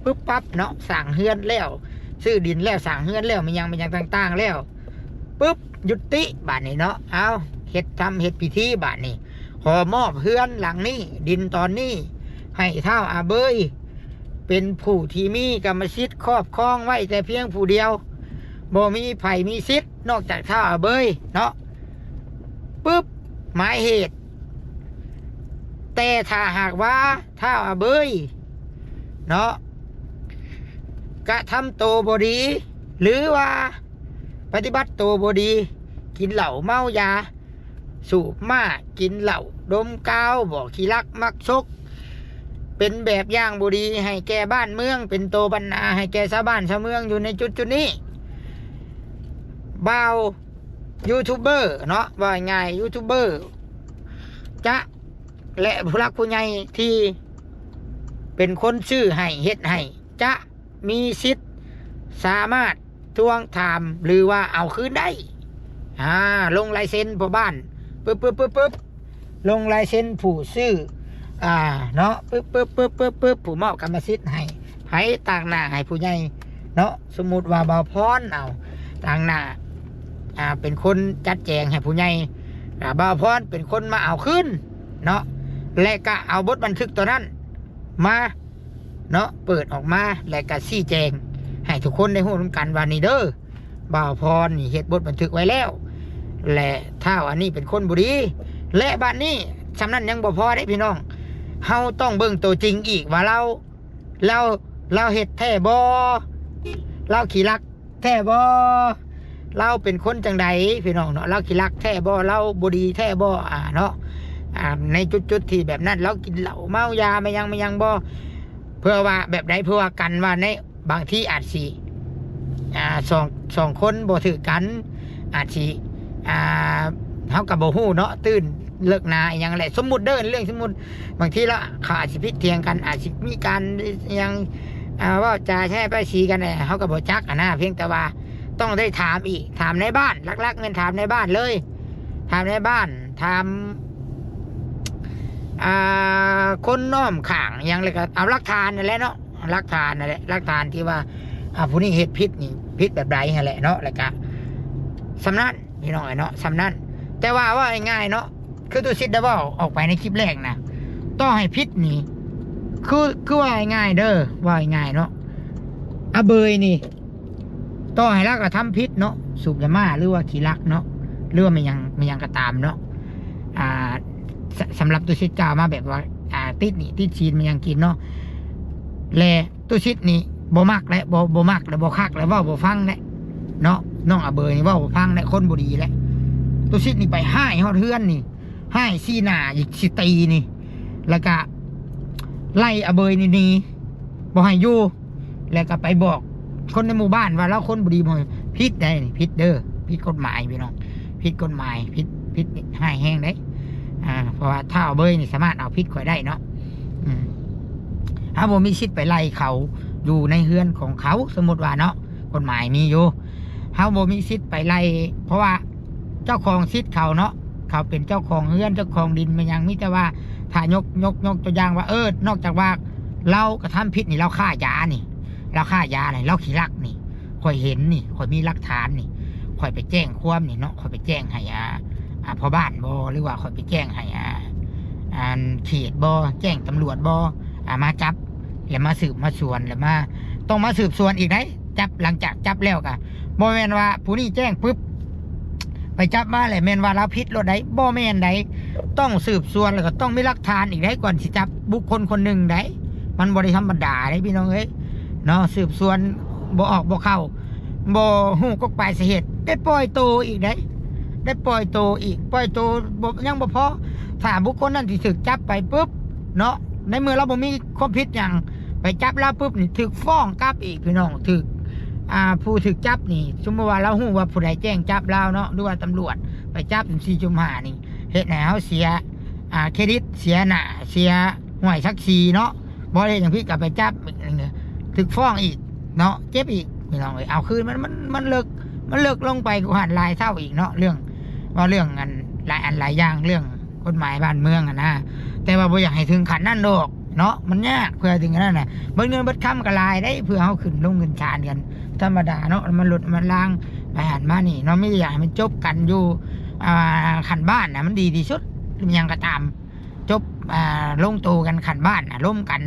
ປຶບປັບເນາະ ສ້າງເຮືອນແລ້ວ ຊື້ດິນແລ້ວ ສ້າງເຮືອນແລ້ວ ແມ່ນຫຍັງແມ່ນຫຍັງຕ່າງໆແລ້ວ ປຶບ ຢຸດຕິບາດນີ້ເນາະ. ເອົາ ເຮັດທຳເຮັດພິທີບາດນີ້ ຂໍມອບເຮືອນຫຼັງນີ້ ດິນຕອນນີ້ ໃຫ້ທ້າວອາເບີຍ ເປັນຜູ້ທີ່ມີກຳມະສິດຄອບຄອງໄວ້ແຕ່ພຽງຜູ້ດຽວ ບໍ່ມີໃຜມີສິດນອກຈາກທ້າວອາເບີຍເນາະ. ປຶບ ໝາຍເຫດ ແຕ່ຖ້າຫາກວ່າທ້າວອາເບີຍເນາະ ກະທຳໂຕບໍ່ດີ ຫຼືວ່າປະຕິບັດໂຕບໍ່ດີ ກິນເຫຼົ້າເມົາຢາ ສູບມ້າ ກິນເຫຼົ້າ ດົມກາວ ບໍ່ ຂີ້ລັກມັກສົກ ເປັນແບບຢ່າງບໍ່ດີໃຫ້ແກ່ບ້ານເມືອງ ເປັນໂຕບັນຫາໃຫ້ແກ່ຊາວບ້ານຊາວເມືອງຢູ່ໃນຈຸດໆນີ້. ບ່າວຢູທູບເບີເນາະ ເວົ້າງ່າຍໆ ຢູທູບເບີຈະ ແລະ ຜູ້ຫຼັກຜູ້ໃຫຍ່ທີ່ເປັນຄົນຊື້ໃຫ້ເຮັດໃຫ້ ຈະ ມີສິດສາມາດທວງຖາມ ຫຼືວ່າເອົາຄືນໄດ້. ອ່າ ລົງລາຍເຊັນພໍ່ບ້ານ ປຶບ ປຶບ ປຶບ ປຶບ ລົງລາຍເຊັນຜູ້ຊື້ ອ່າ ເນາະ ປຶບ ປຶບ ປຶບ ປຶບ ປຶບ ຜູ້ມອບກຳມະສິດໃຫ້ໃຜ ຕາງໜ້າໃຫ້ຜູ້ໃຫຍ່ເນາະ. ສົມມຸດວ່າບ່າວພອນເອົາ ຕາງໜ້າ ອ່າ ເປັນຄົນຈັດແຈງໃຫ້ຜູ້ໃຫຍ່ ອ່າ ບ່າວພອນເປັນຄົນມາເອົາຄືນເນາະ ແລະກະເອົາບົດບັນທຶກໂຕນັ້ນມາ ເນາະ ເປີດອອກມາ ແລະກະຊີ້ແຈງໃຫ້ທຸກຄົນໄດ້ຮູ້ນຳກັນວ່າ ນີ້ເດີ ບ່າວພອນນີ້ເຮັດບົດບັນທຶກໄວ້ແລ້ວ ແລະທ້າວອັນນີ້ເປັນຄົນບໍ່ດີ ແລະ ບາດນີ້ ສ່ຳນັ້ນຍັງບໍ່ພໍເດ້ພີ່ນ້ອງ, ເຮົາຕ້ອງເບິ່ງໂຕຈິງອີກວ່າລາວ ລາວ ລາວເຮັດແທ້ບໍ່? ລາວຂີ້ລັກແທ້ບໍ່? ລາວເປັນຄົນຈັ່ງໃດພີ່ນ້ອງເນາະ? ລາວຂີ້ລັກແທ້ບໍ່? ລາວບໍ່ດີແທ້ບໍ່? ອ່າ ເນາະ ອ່າ ໃນຈຸດໆທີ່ແບບນັ້ນ ລາວກິນເຫຼົ້າເມົາຢາມາຫຍັງ ມາຫຍັງບໍ່? ເພື່ອວ່າແບບໃດ? ເພື່ອວ່າກັນວ່າໃນ ບາງທີອາດຊິ ອ່າ ສອງ ສອງຄົນບໍ່ຖືກກັນ ອາດຊິ ອ່າ ເຮົາກໍບໍ່ຮູ້ເນາະ ຕື່ນເລິກໜາອີ່ຫຍັງແຫຼະ ສົມມຸດເດີ ເລື່ອງສົມມຸດ ບາງທີລະເຂົາອາດຊິຜິດຖຽງກັນ ອາດຊິມີການຫຍັງ ອ່າ ເວົ້າຈາໃຊ້ປາສີກັນ ເຮົາກໍບໍ່ຈັກຫັ້ນນະ. ພຽງແຕ່ວ່າຕ້ອງໄດ້ຖາມອີກ ຖາມໃນບ້ານ ຫຼັກໆແມ່ນຖາມໃນບ້ານເລີຍ ຖາມໃນບ້ານ ຖາມ ອ່າ ຄົນອ້ອມຂ້າງຫຍັງ ແລ້ວກໍເອົາຫຼັກຖານນັ້ນແຫຼະເນາະ ຫຼັກຖານນັ້ນແຫຼະ ຫຼັກຖານທີ່ວ່າ ອ່າ ຜູ້ນີ້ເຮັດຜິດນີ້ ຜິດແບບໃດຫັ້ນແຫຼະເນາະ ແລ້ວກະສ່ຳນັ້ນພີ່ນ້ອງເອີຍເນາະ ສ່ຳນັ້ນ. ແຕ່ວ່າເວົ້າງ່າຍໆເນາະ ຄືຕຸສິດໄດ້ເວົ້າອອກໄປໃນຄລິບແລກນະ ຕໍ່ໃຫ້ຜິດນີ້ ຄື ຄືວ່າງ່າຍໆເດີ ເວົ້າງ່າຍໆເນາະ ອາເບີຍນີ້ ຕໍ່ໃຫ້ລາວກະທຳຜິດເນາະ ສູບຢາມ້າ ຫຼືວ່າຂີ້ລັກເນາະ ຫຼືວ່າແມ່ນຫຍັງ ແມ່ນຫຍັງກໍຕາມເນາະ ອ່າ ສ- ສຳລັບຕຸສິດກ່າວມາແບບວ່າ ອ່າ ຕິດໜີ້ຕິດສິນແມ່ນຫຍັງກິນເນາະ ແລະ ຕຸສິດນີ້ບໍ່ມັກແຫຼະ ບໍ່ ບໍ່ມັກແລະ ບໍ່ຄັກແລະ ເວົ້າບໍ່ຟັງແຫຼະເນາະ ນ້ອງອາເບີຍນີ້ເວົ້າບໍ່ຟັງແຫຼະ ຄົນບໍ່ດີແຫຼະ. ຕຸສິດນີ້ໄປຮ້າຍຮອດເຮືອນນີ້ ຮ້າຍຊີ້ໜ້າ ຊິຕີນີ້ ແລ້ວກະໄລ່ອາເບີຍນີ້ໜີ ບໍ່ໃຫ້ຢູ່ ແລ້ວກໍໄປບອກຄົນໃນໝູ່ບ້ານວ່າລາວຄົນບໍ່ດີ ບໍ່ໃຫ້ ຜິດໄດ໋ນີ້ ຜິດເດີ ຜິດກົດໝາຍພີ່ນ້ອງ ຜິດກົດໝາຍ ຜິດ ຜິດຮ້າຍແຮງເດ້ ອ່າ ເພາະວ່າທ້າວເບີຍນີ້ສາມາດເອົາຜິດຂ້ອຍໄດ້ເນາະ ອືມ ເຮົາບໍ່ມີສິດໄປໄລ່ເຂົາຢູ່ໃນເຮືອນຂອງເຂົາ ສົມມຸດວ່າເນາະ ກົດໝາຍມີຢູ່ ເຮົາບໍ່ມີສິດໄປໄລ່ ເພາະວ່າເຈົ້າຂອງສິດເຂົາເນາະ ເຂົາເປັນເຈົ້າຂອງເຮືອນເຈົ້າຂອງດິນແມ່ນຫຍັງ ມີແຕ່ວ່າຖ້າຍົກ ຍົກ ຍົກຕົວຢ່າງວ່າ ເອີ ນອກຈາກວ່າລາວກະທຳຜິດນີ້ ລາວຄ້າຢານີ້ ລາວຄ້າຢານີ້ ລາວຂີ້ລັກນີ້ ຂ້ອຍເຫັນນີ້ ຂ້ອຍມີຫຼັກຖານນີ້ ຂ້ອຍໄປແຈ້ງຄວາມນີ້ເນາະ ຂ້ອຍໄປແຈ້ງໃຫ້ ອ່າ ອ່າ ພໍ່ບ້ານບໍ່ ຫຼືວ່າຂ້ອຍໄປແຈ້ງໃຫ້ ອ່າ ອັນເຂດບໍ່ ແຈ້ງຕຳຫຼວດບໍ່ ອ່າ ມາຈັບ ແລ້ວມາສືບມາສວນ ແລ້ວມາ ຕ້ອງມາສືບສວນອີກໄດ໋ ຈັບ ຫຼັງຈາກຈັບແລ້ວກະ ບໍ່ແມ່ນວ່າຜູ້ນີ້ແຈ້ງປຶບ ໄປຈັບມາແລ້ວແມ່ນວ່າລາວຜິດໂລດໃດ໋ ບໍ່ແມ່ນໃດ໋ ຕ້ອງສືບສວນ ແລ້ວກໍຕ້ອງມີຫຼັກຖານອີກໃດ໋ ກ່ອນຊິຈັບບຸກຄົນຄົນໜຶ່ງໃດ໋ ມັນບໍ່ໄດ້ທຳມະດາເດ້ພີ່ນ້ອງເອີຍເນາະ ສືບສວນບໍ່ອອກບໍ່ເຂົ້າ ບໍ່ຮູ້ກົກປາຍສາເຫດ ໄດ້ປ່ອຍໂຕອີກໃດ໋ ໄດ້ປ່ອຍໂຕອີກ ປ່ອຍໂຕບໍ່ ຍັງບໍ່ພໍ ຖ້າບຸກຄົນນັ້ນທີ່ຖືກຈັບໄປປຶບເນາະ ໃນເມື່ອລາວບໍ່ມີຄວາມຜິດຫຍັງ ໄປຈັບລາວປຶບນີ້ ຖືກຟ້ອງກັບອີກພີ່ນ້ອງ ຖືກ ອ່າ ຜູ້ຖືກຈັບນີ້ ສົມມຸດວ່າລາວຮູ້ວ່າຜູ້ໃດແຈ້ງຈັບລາວເນາະ ຫຼືວ່າຕຳຫຼວດໄປຈັບ ສີ່ຈຸດຫ້ານີ້ ເຮັດໃຫ້ເຮົາເສຍ ອ່າ ເຄຣດິດ ເສຍໜ້າ ເສຍຫ້ວຍສັກສີເນາະ ບໍ່ໄດ້ເຮັດຫຍັງຜິດກໍໄປຈັບ ຖືກຟ້ອງອີກເນາະ ເຈັບອີກພີ່ນ້ອງເອີຍ ເອົາຄືນ ມັນ ມັນ ມັນເລິກ ມັນເລິກລົງໄປກວ່າຫັ້ນຫຼາຍເທົ່າອີກເນາະ ເລື່ອງ ເວົ້າເລື່ອງອັນຫຼາຍອັນຫຼາຍຢ່າງ ເລື່ອງກົດໝາຍບ້ານເມືອງຫັ້ນນະ ແຕ່ວ່າບໍ່ຢາກໃຫ້ເຖິງຂັ້ນນັ້ນດອກເນາະ ມັນຍາກ ເພື່ອເຖິງອັນນັ້ນນະ ເບິດເງິນເບິດຄຳກໍຫຼາຍເດ້ ເພື່ອເຮົາຂຶ້ນລົງຂຶ້ນສານກັນ ທຳມະດາເນາະ ມັນລົດມັນລາງໄປຫັ້ນມານີ້ເນາະ ມີແຕ່ຢາກໃຫ້ມັນຈົບກັນຢູ່ ອ່າ ຂັ້ນບ້ານນະ ມັນດີທີ່ສຸດ ຫຼືຫຍັງກໍຕາມ ຈົບ ອ່າ ລົງໂຕກັນຂັ້ນບ້ານນະ ລົມກັນ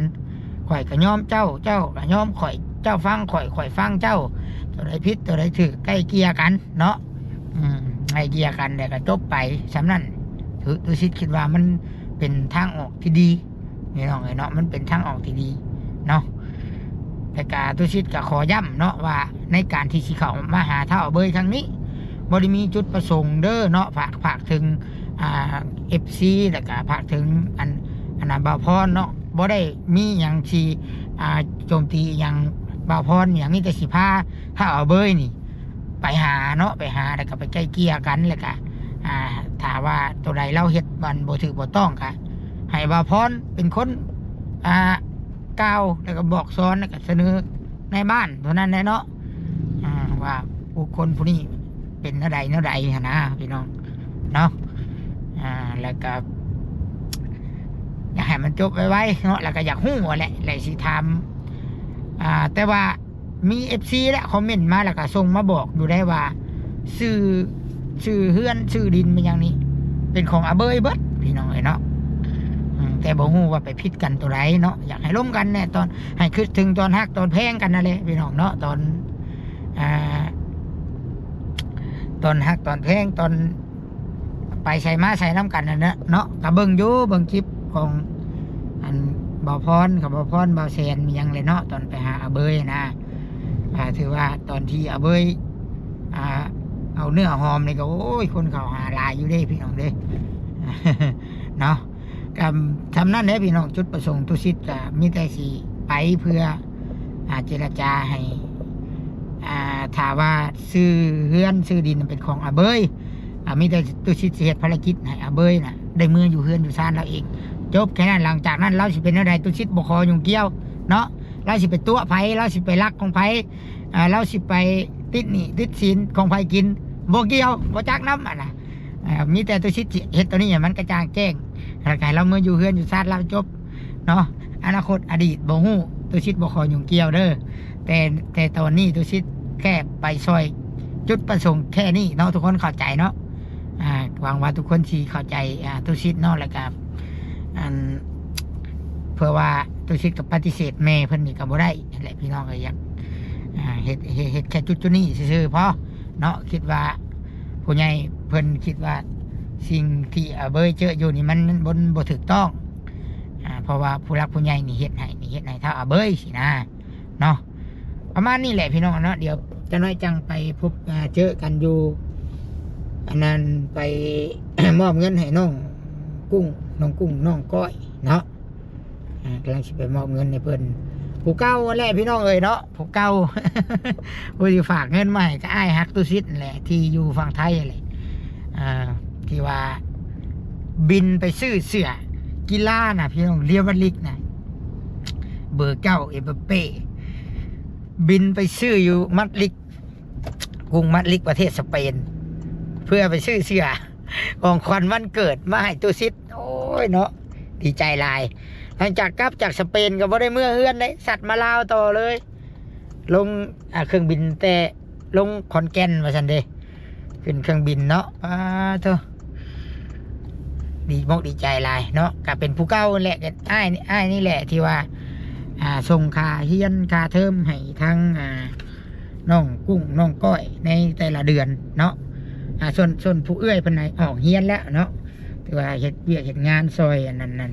ຂ້ອຍກໍຍອມເຈົ້າ ເຈົ້າກໍຍອມຂ້ອຍ ເຈົ້າຟັງຂ້ອຍ ຂ້ອຍຟັງເຈົ້າ ໂຕໃດຜິດໂຕໃດຖືກ ໄກ່ເກ່ຍກັນເນາະ ອືມ ໄກ່ເກ່ຍກັນ ແລ້ວກໍຈົບໄປສ່ຳນັ້ນ ຕຸ ຕຸສິດຄິດວ່າມັນເປັນທາງອອກທີ່ດີ ພີ່ນ້ອງເອີຍເນາະ ມັນເປັນທາງອອກທີ່ດີເນາະ ແລ້ວກະຕຸສິດກໍຂໍຢ້ຳເນາະວ່າ ໃນການທີ່ຊິເຂົ້າມາຫາທ້າວເບີຍຄັ້ງນີ້ ບໍ່ໄດ້ມີຈຸດປະສົງເດີເນາະ ຝາກ ຝາກເຖິງ ອ່າ ເອັຟຊີ ແລ້ວກະຝາກເຖິງອັນ ອັນນັ້ນ ບ່າວພອນເນາະ ບໍ່ໄດ້ມີຫຍັງທີ່ ອ່າ ໂຈມຕີຫຍັງບ່າວພອນຫຍັງ ມີແຕ່ຊິພາທ້າວເບີຍນີ້ ໄປຫາເນາະ ໄປຫາ ແລ້ວກໍໄປໄກ່ເກ່ຍກັນ ແລ້ວກໍ ອ່າ ຖ້າວ່າໂຕໃດລາວເຮັດມັນບໍ່ຖືກບໍ່ຕ້ອງ ກໍໃຫ້ບ່າວພອນເປັນຄົນ ອ່າ ກ່າວ ແລ້ວກໍບອກສອນ ແລ້ວກໍສະເໜີໃນບ້ານເທົ່ານັ້ນແຫຼະເນາະ ອ່າ ວ່າບຸກຄົນຜູ້ນີ້ເປັນແນວໃດແນວໃດຫັ້ນນະ ພີ່ນ້ອງເນາະ ອ່າ ແລ້ວກໍ ຢາກໃຫ້ມັນຈົບໄວໆເນາະ ແລ້ວກໍຢາກຮູ້ຫັ້ນແຫຼະ ແລ້ວຊິຖາມ ອ່າ ແຕ່ວ່າ ມີເອັຟຊີແຫຼະຄອມເມັນມາ ແລ້ວກໍສົ່ງມາບອກຢູ່ໄດ້ວ່າ ຊື່ ຊື່ເຮືອນຊື່ດິນແມ່ນຫຍັງນີ້ ເປັນຂອງອາເບີຍເບິດ ພີ່ນ້ອງເອີຍເນາະ ອືມ ແຕ່ບໍ່ຮູ້ວ່າໄປຜິດກັນໂຕໃດເນາະ ຢາກໃຫ້ລົມກັນແນ່ ຕອນ ໃຫ້ຄິດເຖິງຕອນຮັກຕອນແພງກັນນັ້ນແຫຼະ ພີ່ນ້ອງເນາະ ຕອນ ອ່າ ຕອນຮັກຕອນແພງ ຕອນປ ໄປໃສມາໃສນຳກັນຫັ້ນແຫຼະເນາະ. ກໍເບິ່ງຢູ່ ເບິ່ງຄລິບຂອງອັນບ່າວພອນ ກັບບ່າວພອນ ບ່າວແສນ ມີຫຍັງແຫຼະເນາະ ຕອນໄປຫາອາເບີຍນະ. ອ່າ ຖືວ່າຕອນທີ່ອາເບີຍ ອ່າ ເອົາເນື້ອຫອມນີ້ກໍ ໂອ້ຍ ຄົນເຂົ້າຫາຫຼາຍຢູ່ເດ້ພີ່ນ້ອງເດ້ ເນາະ. ກໍຊ່ຳນັ້ນແຫຼະພີ່ນ້ອງ ຈຸດປະສົງຕຸສິດກໍມີແຕ່ຊິໄປເພື່ອ ອ່າ ເຈລະຈາໃຫ້ ອ່າ ຖ້າວ່າຊື້ເຮືອນຊື້ດິນເປັນຂອງອາເບີຍ ອ່າ ມີແຕ່ຕຸສິດຊິເຮັດພາລະກິດໃຫ້ອາເບີຍນະ ໄດ້ເມືອຢູ່ເຮືອນຢູ່ຊານລາວເອງ ຈົບແຄ່ນັ້ນ. ຫຼັງຈາກນັ້ນລາວຊິເປັນແນວໃດ ຕຸສິດບໍ່ຂໍຫຍຸ້ງກ່ຽວເນາະ. ລາວຊິໄປຕົວະໃຜ ລາວຊິໄປລັກຂອງໃຜ ອ່າ ລາວຊິໄປຕິດໜີ້ຕິດສິນຂອງໃຜກິນ ບໍ່ກ່ຽວ ບໍ່ຈັກນຳຫັ້ນນະ. ເອີ ມີແຕ່ຕຸສິດຊິເຮັດຕົວນີ້ໃຫ້ມັນກະຈ່າງແຈ້ງ ແລ້ວກໍໃຫ້ລາວເມືອຢູ່ເຮືອນຢູ່ຊານລາວຈົບເນາະ. ອະນາຄົດອະດີດບໍ່ຮູ້ ຕຸສິດບໍ່ຂໍຫຍຸ້ງກ່ຽວເດີ. ແຕ່ ແຕ່ຕອນນີ້ຕຸສິດແຄ່ໄປຊ່ອຍ ຈຸດປະສົງແຄ່ນີ້ເນາະ ທຸກຄົນເຂົ້າໃຈເນາະ. ອ່າ ຫວັງວ່າທຸກຄົນຊິເຂົ້າໃຈ ອ່າ ຕຸສິດເນາະ. ແລ້ວກໍ ອັນ ເພື່ອວ່າຕຸສິດກໍປະຕິເສດແມ່ເພິ່ນນີ້ກໍບໍ່ໄດ້ຫັ້ນແຫຼະ ພີ່ນ້ອງເອີຍ. ຢາກ ອ່າ ເຮັດ ເຮັດ ເຮັດແຄ່ຈຸດໆນີ້ຊື່ໆພໍເນາະ. ຄິດວ່າຜູ້ໃຫຍ່ເພິ່ນຄິດວ່າສິ່ງທີ່ອາເບີຍເຈີຢູ່ນີ້ມັນ ມັນບໍ່ຖືກຕ້ອງ ອ່າ ເພາະວ່າຜູ້ຫຼັກຜູ້ໃຫຍ່ນີ້ເຮັດໃຫ້ ນີ້ເຮັດໃຫ້ທ້າວອາເບີຍຊີ້ນະເນາະ. ປະມານນີ້ແຫຼະພີ່ນ້ອງເນາະ. ດຽວຈັກໜ້ອຍຈັ່ງໄປພົບ ເຈີກັນຢູ່ ອັນນັ້ນ ໄປ ມອບເງິນໃຫ້ນ້ອງກຸ້ງ ນ້ອງກຸ້ງ ນ້ອງກ້ອຍເນາະ. ອ່າ ກຳລັງຊິໄປມອບເງິນໃຫ້ເພິ່ນ ຜູ້ເກົ່າຫັ້ນແຫຼະພີ່ນ້ອງເອີຍເນາະ ຜູ້ເກົ່າ ຜູ້ທີ່ຝາກເງິນມາໃຫ້ກໍອ້າຍຮັກຕຸສິດນັ້ນແຫຼະ ທີ່ຢູ່ຝັ່ງໄທຫັ້ນແຫຼະ. ອ່າ ທີ່ວ່າບິນໄປຊື້ເສື້ອກິລານະພີ່ນ້ອງ ລຽວມາດຣິດນະ ເບີເກົ້າ ເອັມບາເປ້ ບິນໄປຊື້ຢູ່ມາດຣິດ ກຸງມາດຣິດ ປະເທດສະເປນ ເພື່ອໄປຊື້ເສື້ອຂອງຂວັນວັນເກີດມາໃຫ້ຕຸສິດ. ໂອ້ຍເນາະ ດີໃຈຫຼາຍ. ຫຼັງຈາກກັບຈາກສະເປນກໍບໍ່ໄດ້ເມືອເຮືອນເດ້ ສັດມາລາວຕໍ່ເລີຍ ລົງ ອ່າ ເຄື່ອງບິນແຕ່ລົງຂອນແກ່ນວ່າຊັ້ນເດ້ ຂຶ້ນເຄື່ອງບິນເນາະ. ປາໂທ້ ດີມົກດີໃຈຫຼາຍເນາະ. ກໍເປັນຜູ້ເກົ່າແຫຼະ ກໍອ້າຍ ອ້າຍນີ້ແຫຼະທີ່ວ່າ ອ່າ ສົ່ງຄ່າຮຽນຄ່າເທີມໃຫ້ທາງ ອ່າ ນ້ອງກຸ້ງ ນ້ອງກ້ອຍໃນແຕ່ລະເດືອນເນາະ. ອ່າ ສ່ວນ ສ່ວນຜູ້ເອື້ອຍເພິ່ນນະອອກຮຽນແລ້ວເນາະ ຖືວ່າເຮັດວຽກເຮັດງານຊ່ອຍອັນນັ້ນ ນັ້ນ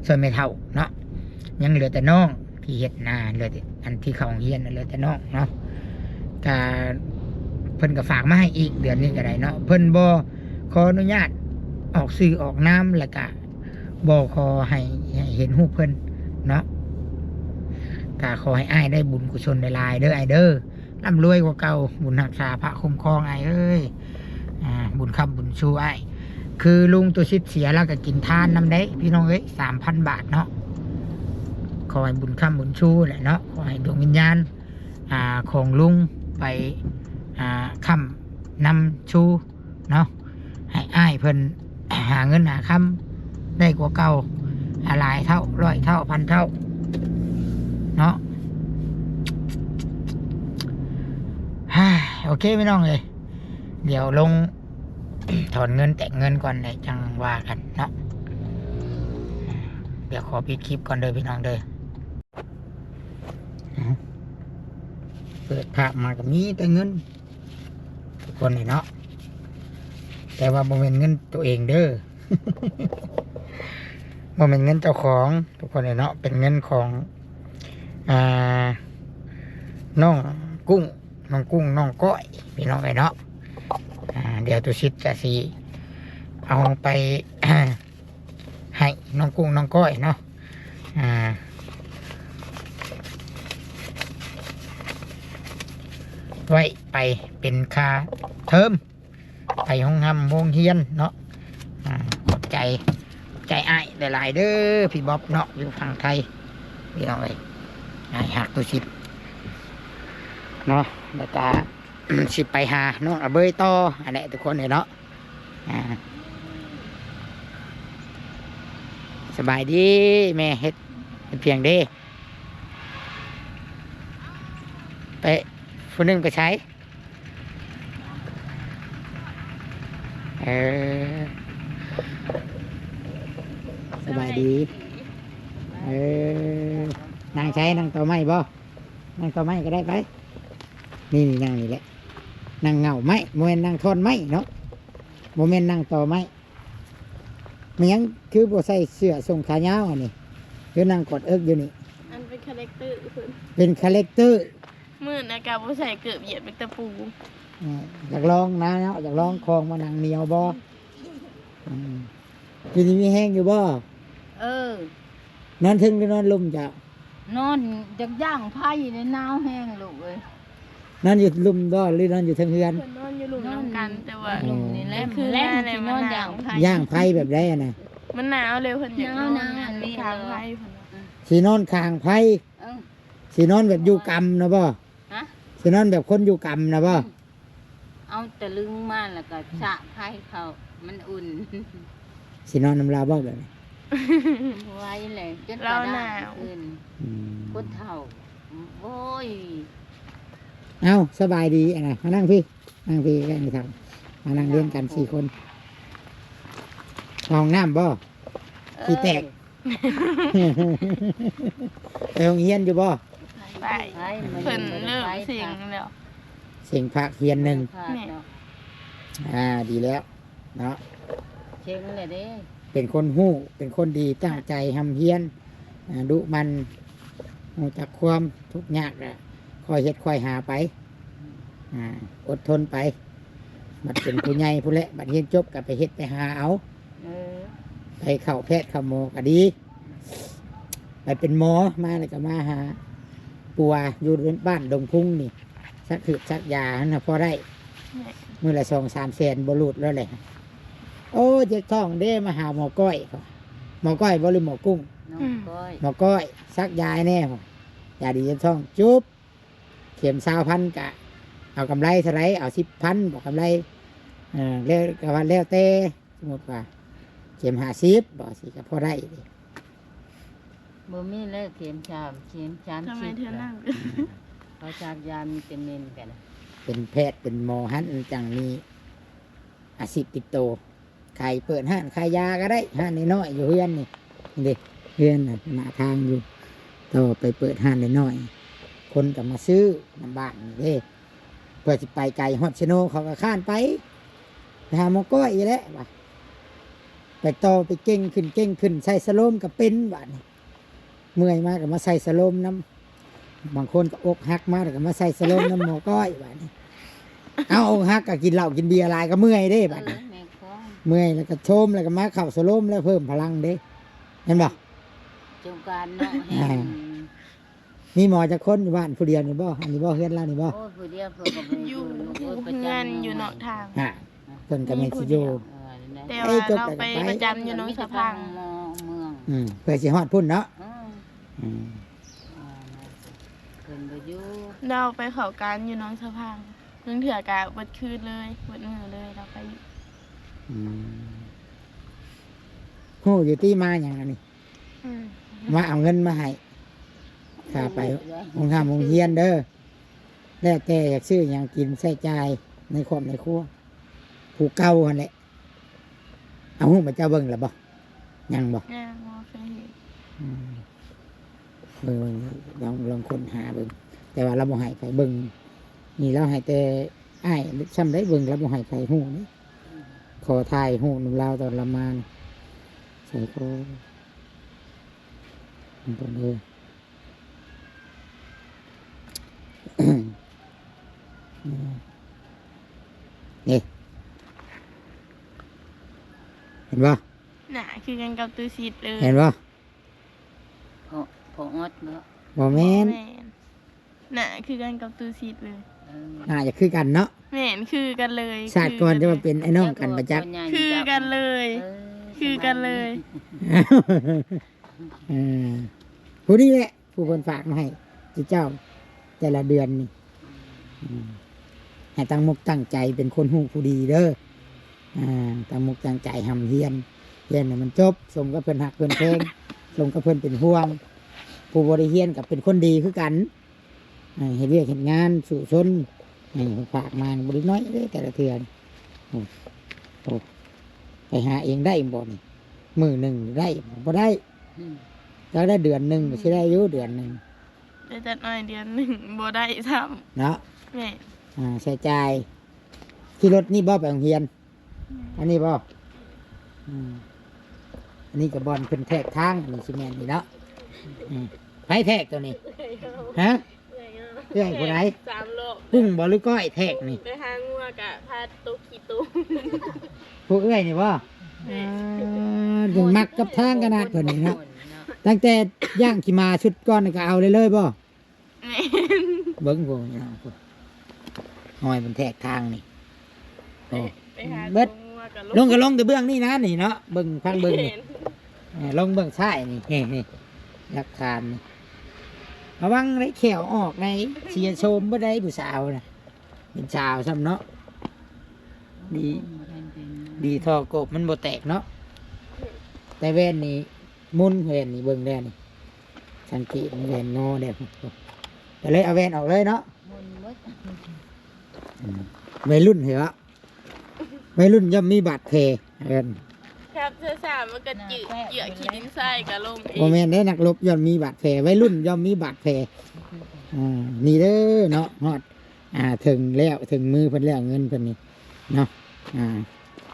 ຊ່ອຍແມ່ເຖົ້າເນາະ. ຍັງເຫຼືອແຕ່ນ້ອງທີ່ເຮັດນາ ເຫຼືອແຕ່ອັນທີ່ເຂົ້າໂຮງຮຽນນະ ເຫຼືອແຕ່ນ້ອງເນາະ. ກະເພິ່ນກໍຝາກມາໃຫ້ອີກເດືອນນີ້ກໍໄດ້ເນາະ. ເພິ່ນບໍ່ຂໍອະນຸຍາດອອກຊື່ອອກນາມ ແລ້ວກະ ບໍ່ຂໍໃຫ້ ໃຫ້ເຫັນຮູບເພິ່ນເນາະ. ກໍຂໍໃຫ້ອ້າຍໄດ້ບຸນກຸສົນຫຼາຍໆເດີອ້າຍເດີ ລ່ຳລວຍກວ່າເກົ່າ ບຸນຮັກສາພະຄຸ້ມຄອງອ້າຍເອີຍ. ອ່າ ບຸນຄ້ຳບຸນຊູອ້າຍ ຄືລຸງຕຸສິດເສຍລາວກໍກິນທານນຳເດ້ພີ່ນ້ອງເອີຍ ສາມພັນບາດເນາະ. ຂໍໃຫ້ບຸນຄ້ຳບຸນຊູແຫຼະເນາະ ຂໍໃຫ້ດວງວິນຍານ ອ່າ ຂອງລຸງໄປ ອ່າ ຄ້ຳນຳຊູ ເນາະ ໃຫ້ອ້າຍເພິ່ນຫາເງິນຫາຄຳໄດ້ກວ່າເກົ່າ ອາ ຫຼາຍເທົ່າ ຮ້ອຍເທົ່າ ພັນເທົ່າເນາະ. ໂອເຄພີ່ນ້ອງເອີຍ ດຽວລົງຖອນເງິນແຕກເງິນກ່ອນ ແລ້ວຈັ່ງວ່າກັນເນາະ. ດຽວຂໍປິດຄລິບກ່ອນເດີພີ່ນ້ອງເດີ. ເປີດພາບມາກໍມີແຕ່ເງິນ ທຸກຄົນເອີຍເນາະ ແຕ່ວ່າບໍ່ແມ່ນເງິນໂຕເອງເດີ ບໍ່ແມ່ນເງິນເຈົ້າຂອງ ທຸກຄົນເອີຍເນາະ ເປັນເງິນຂອງ ອ່າ ນ້ອງກຸ້ງ ນ້ອງກຸ້ງ ນ້ອງກ້ອຍ ພີ່ນ້ອງເອີຍເນາະ. ອ່າ ດຽວຕຸສິດກະຊິເອົາໄປ ໃຫ້ນ້ອງກຸ້ງ ນ້ອງກ້ອຍເນາະ ອ່າ ໄວ້ໄປເປັນຄ່າເທີມ ໄປໂຮງຮ່ຳໂຮງຮຽນເນາະ. ອ່າ ຂອບໃຈ ໃຈອ້າຍຫຼາຍໆເດີ ພີ່ບອບເນາະ ຢູ່ຝັ່ງໄທ ພີ່ນ້ອງເອີຍ ອ້າຍຮັກຕຸສິດເນາະ. ແລ້ວກະ ຊິໄປຫານ້ອງອາເບີຍຕໍ່ຫັ້ນແຫຼະ ທຸກຄົນເອີຍເນາະ. ອ່າ ສະບາຍດີແມ່ ເຮັດ ເຮັດພຽງເດ້ ໄປ ຜູ້ໜຶ່ງໄປໃສ? ເອີ ສະບາຍດີ ເອີ ນັ່ງໃສ? ນັ່ງຕໍໄມ້ບໍ່? ນັ່ງຕໍໄມ້ກໍໄດ້ໄປ ນີ້ໆ ນັ່ງນີ້ແຫຼະ ນັ່ງເຫງົ້າໄມ້ ບໍ່ແມ່ນນັ່ງທ່ອນໄມ້ເນາະ. ບໍ່ແມ່ນນັ່ງຕໍໄມ້. ແມ່ນຫຍັງຄືບໍ່ໃສ່ເສື້ອສົ້ງຂາຍາວອັນນີ້ ຄືນັ່ງກອດເອິກຢູ່ນີ້? ອັນເປັນຄາແຣັກເຕີເພິ່ນ ເປັນຄາແຣັກເຕີ. ມື້ນັ້ນກະບໍ່ໃສ່ເກີບ ຢຽບເປັນຕະປູ. ເອີ ຢາກລອງນະເນາະ ຢາກລອງຂອງວ່ານັ່ງໜຽວບໍ່? ອືມ ຢູ່ດີມີແຮງຢູ່ບໍ່? ເອີ ນອນເທິງຫຼືນອນລຸ່ມເຈົ້າ? ນອນຢາກຍ່າງໄຟເດ້ ໜາວແຮງລູກເອີຍ. ນອນຢູ່ລຸ່ມບໍ່ ຫຼືນອນຢູ່ເທິງເຮືອນ? ເພິ່ນນອນຢູ່ລຸ່ມນຳກັນ ແຕ່ວ່າ ອືມ ນີ້ແຫຼະ ຄືແລງຊິນອນຍ່າງໄຟ. ຍ່າງໄຟແບບໃດຫັ້ນນະ? ມັນໜາວເລີຍ ເພິ່ນຢາກນອນຂ້າງໄຟເພິ່ນວ່າ. ຊິນອນຂ້າງໄຟ? ເອີ ຊິນອນແບບຢູ່ກຳນະບໍ່? ຮະ? ຊິນອນແບບຄົນຢູ່ກຳນະບໍ່? ອືມ ເອົາຕະລຶງມາແລ້ວກໍສະໄຟເຂົ້າ ມັນອຸ່ນ. ຊິນອນນຳລາວບໍ່ແບບນີ້? ບໍ່ໄຫວແຫຼະ ຈົນກະດ້າງຂຶ້ນ. ອືມ ຄົນເຖົ້າ ໂອ້ຍ. ເອົ້າ ສະບາຍດີ ອັນນະ ມານັ່ງພີ້ ນັ່ງພີ້ໃກ້ນີ້ເຖົ້າ ມານັ່ງລຽນກັນສີ່ຄົນ. ເຂົ້າຫ້ອງນ້ຳບໍ່? ເອີ ຂີ້ແຕກ. ໄປໂຮງຮຽນຢູ່ບໍ່? ໄປ ໄປ ເພິ່ນເລີ່ມເສັງແລ້ວ ເສັງພາກຮຽນໜຶ່ງ. ແມ່ນ ອ່າ ດີແລ້ວເນາະ ເສັງແລ້ວເດ້. ເປັນຄົນຮູ້ ເປັນຄົນດີ ຕັ້ງໃຈຮ່ຳຮຽນ ອ່າ ດຸໝັ່ນ ຮູ້ຈັກຄວາມທຸກຍາກ ແລ້ວຄ່ອຍເຮັດຄ່ອຍຫາໄປ. ອ່າ ອົດທົນໄປ ບັດເປັນຜູ້ໃຫຍ່ພຸ້ນແຫຼະ ບັດຮຽນຈົບກໍໄປເຮັດໄປຫາເອົາ. ເອີ ໄປເຂົ້າແພດເຂົ້າໝໍກໍດີ ໄປເປັນໝໍມາແລ້ວກໍມາຫາປົວຢູ່ບ້ານດົງພຸງນີ້ ສັກຫືດສັກຢາຫັ້ນນະ ພໍໄດ້ ແມ່ນ ມື້ລະສອງສາມແສນບໍ່ຫຼຸດແລ້ວແຫຼະ. ໂອ້ ເຈັບທ້ອງເດ້ ມາຫາໝໍກ້ອຍ. ໝໍກ້ອຍບໍ່ ຫຼືໝໍກຸ້ງ? ໝໍກ້ອຍ ໝໍກ້ອຍ ສັກຢາໃຫ້ແດ່ ຢາດີເຈັບທ້ອງ ຈຸບ. ເຂັມຊາວພັນກະເອົາກຳໄລເທົ່າໃດ? ເອົາສິບພັນບໍ? ກຳໄລ ເອີ ແລ້ວ ກໍວ່າແລ້ວແຕ່ ສົມມຸດວ່າເຂັມຫ້າສິບບໍ? ຊິກໍພໍໄດ້ເດ້. ບໍ່ມີແລ້ວ ເຂັມສາມ ເຂັມສາມສິບ ເຂົາສາກຢາມີແຕ່ເໝັນກັນ. ເປັນແພດເປັນໝໍຫັ້ນ ຈັ່ງມີອາຊີບຕິດໂຕ. ຂາຍ ເປີດຮ້ານຂາຍຢາກໍໄດ້ ຮ້ານນ້ອຍໆ ຢູ່ເຮືອນນີ້ ນີ້ເດ້ ເຮືອນໜ້າທາງຢູ່ ຕໍ່ໄປເປີດຮ້ານນ້ອຍໆ ຄົນກໍມາຊື້ນຳບ້ານນີ້ເດ້. ເພື່ອຊິໄປໄກ ຮອດເຊໂນເຂົາກໍຄ້ານໄປ ໄປຫາໝໍກ້ອຍອີກແຫຼະວ່າ ໄປຕໍ່ໄປເກັ່ງຂຶ້ນ ເກັ່ງຂຶ້ນ ໃສ່ສະໂລມກໍເປັນບາດນີ້. ເມື່ອຍມາກໍມາໃສ່ສະໂລມນຳ ບາງຄົນກໍອົກຫັກມາແລ້ວກໍມາໃສ່ສະໂລມນຳໝໍກ້ອຍບາດນີ້. ເອົາ ອົກຫັກກໍກິນເຫຼົ້າກິນເບຍຫຼາຍກໍເມື່ອຍເດ້ບາດນີ້. ເອີ ແມ່ນຄວາມ ເມື່ອຍແລ້ວກໍໂຊມ ແລ້ວກໍມາເຂົ້າສະໂລມແລ້ວເພີ່ມພະລັງເດ້ ແມ່ນບໍ່? ສົງການເນາະ. ອ່າ ມີໝໍຈັກຄົນຢູ່ບ້ານ ຜູ້ດຽວນີ້ບໍ່? ອັນນີ້ບໍ່ ເຮືອນລາວນີ້ບໍ່? ໂອ້ຍ ຜູ້ດຽວ ເພິ່ນກໍບໍ່ໄດ້ຢູ່ ຢູ່ເຮືອນ ຢູ່ນອກທາງ. ຮະ ເພິ່ນກໍແມ່ນຊິຢູ່ ແຕ່ວ່າລາວໄປປະຈຳຢູ່ໜອງສະພັງ. ອືມ ເພື່ອຊິຮອດພຸ້ນເນາະ. ອືມ ອືມ ເພິ່ນບໍ່ຢູ່ ລາວໄປເຂົ້າການຢູ່ໜອງສະພັງ ບາງເທື່ອກະເບິດຄືນເລີຍ ເບິດມື້ເລີຍ ລາວໄປຢູ່. ອືມ ຮູ້ຢູ່ຕິ ມາຫຍັງອັນນີ້? ອືມ ມາເອົາເງິນມາໃຫ້ ຄ່າໄປໂຮງຮ່ຳໂຮງຮຽນເດີ. ແລ້ວແຕ່ຢາກຊື້ຫຍັງກິນ ໃຊ້ຈ່າຍໃນຄອບໃນຄົວ ຜູ້ເກົ່າຫັ້ນແຫຼະ. ເອົາຮູບມາເຈົ້າເບິ່ງແລ້ວບໍ່? ຍັງບໍ່? ຍັງບໍ່ເຄີຍເຫັນ. ອືມ ເບິ່ງ ເບິ່ງ ລອງ ລອງຄົ້ນຫາເບິ່ງ ແຕ່ວ່າລາວບໍ່ໃຫ້ໃຜເບິ່ງ. ນີ້ລາວໃຫ້ແຕ່ອ້າຍຊ່ຳໃດເບິ່ງ ລາວບໍ່ໃຫ້ໃຜຮູ້ເດ້. ອືມ ຂໍຖ່າຍຮູບນຳລາວຕອນລາວມານີ້ ໃສ່ຂໍ ເບິ່ງເດີ. ນີ້ ເຫັນບໍ່? ໜ້າຄືກັນກັບຕູ້ຊິດເລີຍ ເຫັນບໍ່? ພໍ່ ພໍ່ອອດບໍ່? ບໍ່ແມ່ນ ບໍ່ແມ່ນ. ໜ້າຄືກັນກັບຕູ້ຊິດເລີຍ. ເອີ ໜ້າຈະຄືກັນເນາະ. ແມ່ນ ຄືກັນເລີຍ. ຊາດກ່ອນຈະມາເປັນອ້າຍນ້ອງກັນປະຈັກ. ຄືກັນເລີຍ. ເອີ ຄືກັນເລີຍ. ເອີ ຜູ້ນີ້ແຫຼະ ຜູ້ເພິ່ນຝາກມາໃຫ້ເຈົ້າແຕ່ລະເດືອນນີ້. ອືມ ໃຫ້ຕັ້ງມົກຕັ້ງໃຈເປັນຄົນຮູ້ຜູ້ດີເດີ. ອ່າ ຕັ້ງມົກຕັ້ງໃຈຮ່ຳຮຽນ ຮຽນໃຫ້ມັນຈົບ ສົມກັບເພິ່ນຮັກເພິ່ນແພງ ສົມກັບເພິ່ນເປັນຫ່ວງ. ຜູ້ບໍ່ໄດ້ຮຽນກໍເປັນຄົນດີຄືກັນ. ອ່າ ເຮັດວຽກເຮັດງານສູ້ຊົນ ນີ້ເພິ່ນຝາກມາ ບໍ່ໄດ້ໜ້ອຍເດ້ແຕ່ລະເທື່ອ. ໂອ້ ໂອ້ ໄປຫາເອງໄດ້ບໍ່ນີ້? ມື້ໜຶ່ງໄດ້ບໍ່? ບໍ່ໄດ້. ອືມ ຈັກໄດ້ເດືອນໜຶ່ງ ອືມ ຊິໄດ້ຢູ່ເດືອນໜຶ່ງ. ໄດ້ຈັກໜ້ອຍ ເດືອນໜຶ່ງບໍ່ໄດ້ຊ້ຳເນາະ. ແມ່ນ. ອ່າ ໃຊ້ຈ່າຍ ຂີ່ລົດນີ້ບໍ່ໄປໂຮງຮຽນ? ອັນນີ້ບໍ່? ອືມ ອັນນີ້ກໍບ່ອນເພິ່ນແທກທາງ ອັນນີ້ຊິແມ່ນນີ້ເນາະ. ອືມ ໃຜແທກຕົວນີ້? ຮະ? ເອື້ອຍຜູ້ໃດ? ສາມໂລ. ກຸ້ງບໍ່ ຫຼືກ້ອຍແທກນີ້? ໄປຫາງົວກະພາຕົກຂີ້ຕົມ. ຜູ້ເອື້ອຍນີ້ບໍ່? ແມ່ນ. ເອີ ມັກກັບທາງຂະໜາດເພິ່ນນີ້ເນາະ. ຕັ້ງແຕ່ຍ່າງຂີ່ມ້າຊຸດກ່ອນນີ້ກໍເອົາເລີຍ ເລີຍບໍ່? ແມ່ນ. ເບິ່ງຜູ້ ຮອຍມັນແທກທາງນີ້. ໂອ້ ໄປຫາເບິດ ຕົວງົວກໍລົງ ລົງກໍລົງແຕ່ເບື້ອງນີ້ນະ ນີ້ເນາະ ເບິ່ງ ຟັງເບິ່ງນີ້. ແມ່ນ. ເອີ ລົງເບື້ອງຊ້າຍນີ້ ນີ້ ນີ້ ຫຼັກຖານນີ້. ລະວັງໄດ້ແຂ້ວອອກໃນ ເສຍໂສມບໍ່ໄດ້ຜູ້ສາວນະ ເປັນສາວຊ້ຳເນາະ. ດີ ດີທໍ່ກົບມັນບໍ່ແຕກເນາະ. ແຕ່ແວ່ນນີ້ ໝຸນແວ່ນນີ້ເບິ່ງແດ່ນີ້ ສັງເກດແວ່ນງໍແດ່ ກໍເລີຍເອົາແວ່ນອອກເລີຍເນາະ. ໝຸນໝົດ. ອືມ ໄວລຸ້ນເຫັນບໍ່? ໄວລຸ້ນຍ່ອມມີບາດແຜ ເອີ້ນ ຄັບຊ້າໆ ມັນກໍຈື່ ເຈືອກຂີ້ດິນຊາຍກໍລົ້ມເອງ. ບໍ່ແມ່ນເດ້ ນັກລົບຍ່ອມມີບາດແຜ ໄວລຸ້ນຍ່ອມມີບາດແຜ. ອ່າ ນີ້ເດີເນາະ ຮອດ ອ່າ ເຖິງແລ້ວ ເຖິງມືເພິ່ນແລ້ວ ເງິນເພິ່ນນີ້ເນາະ. ອ່າ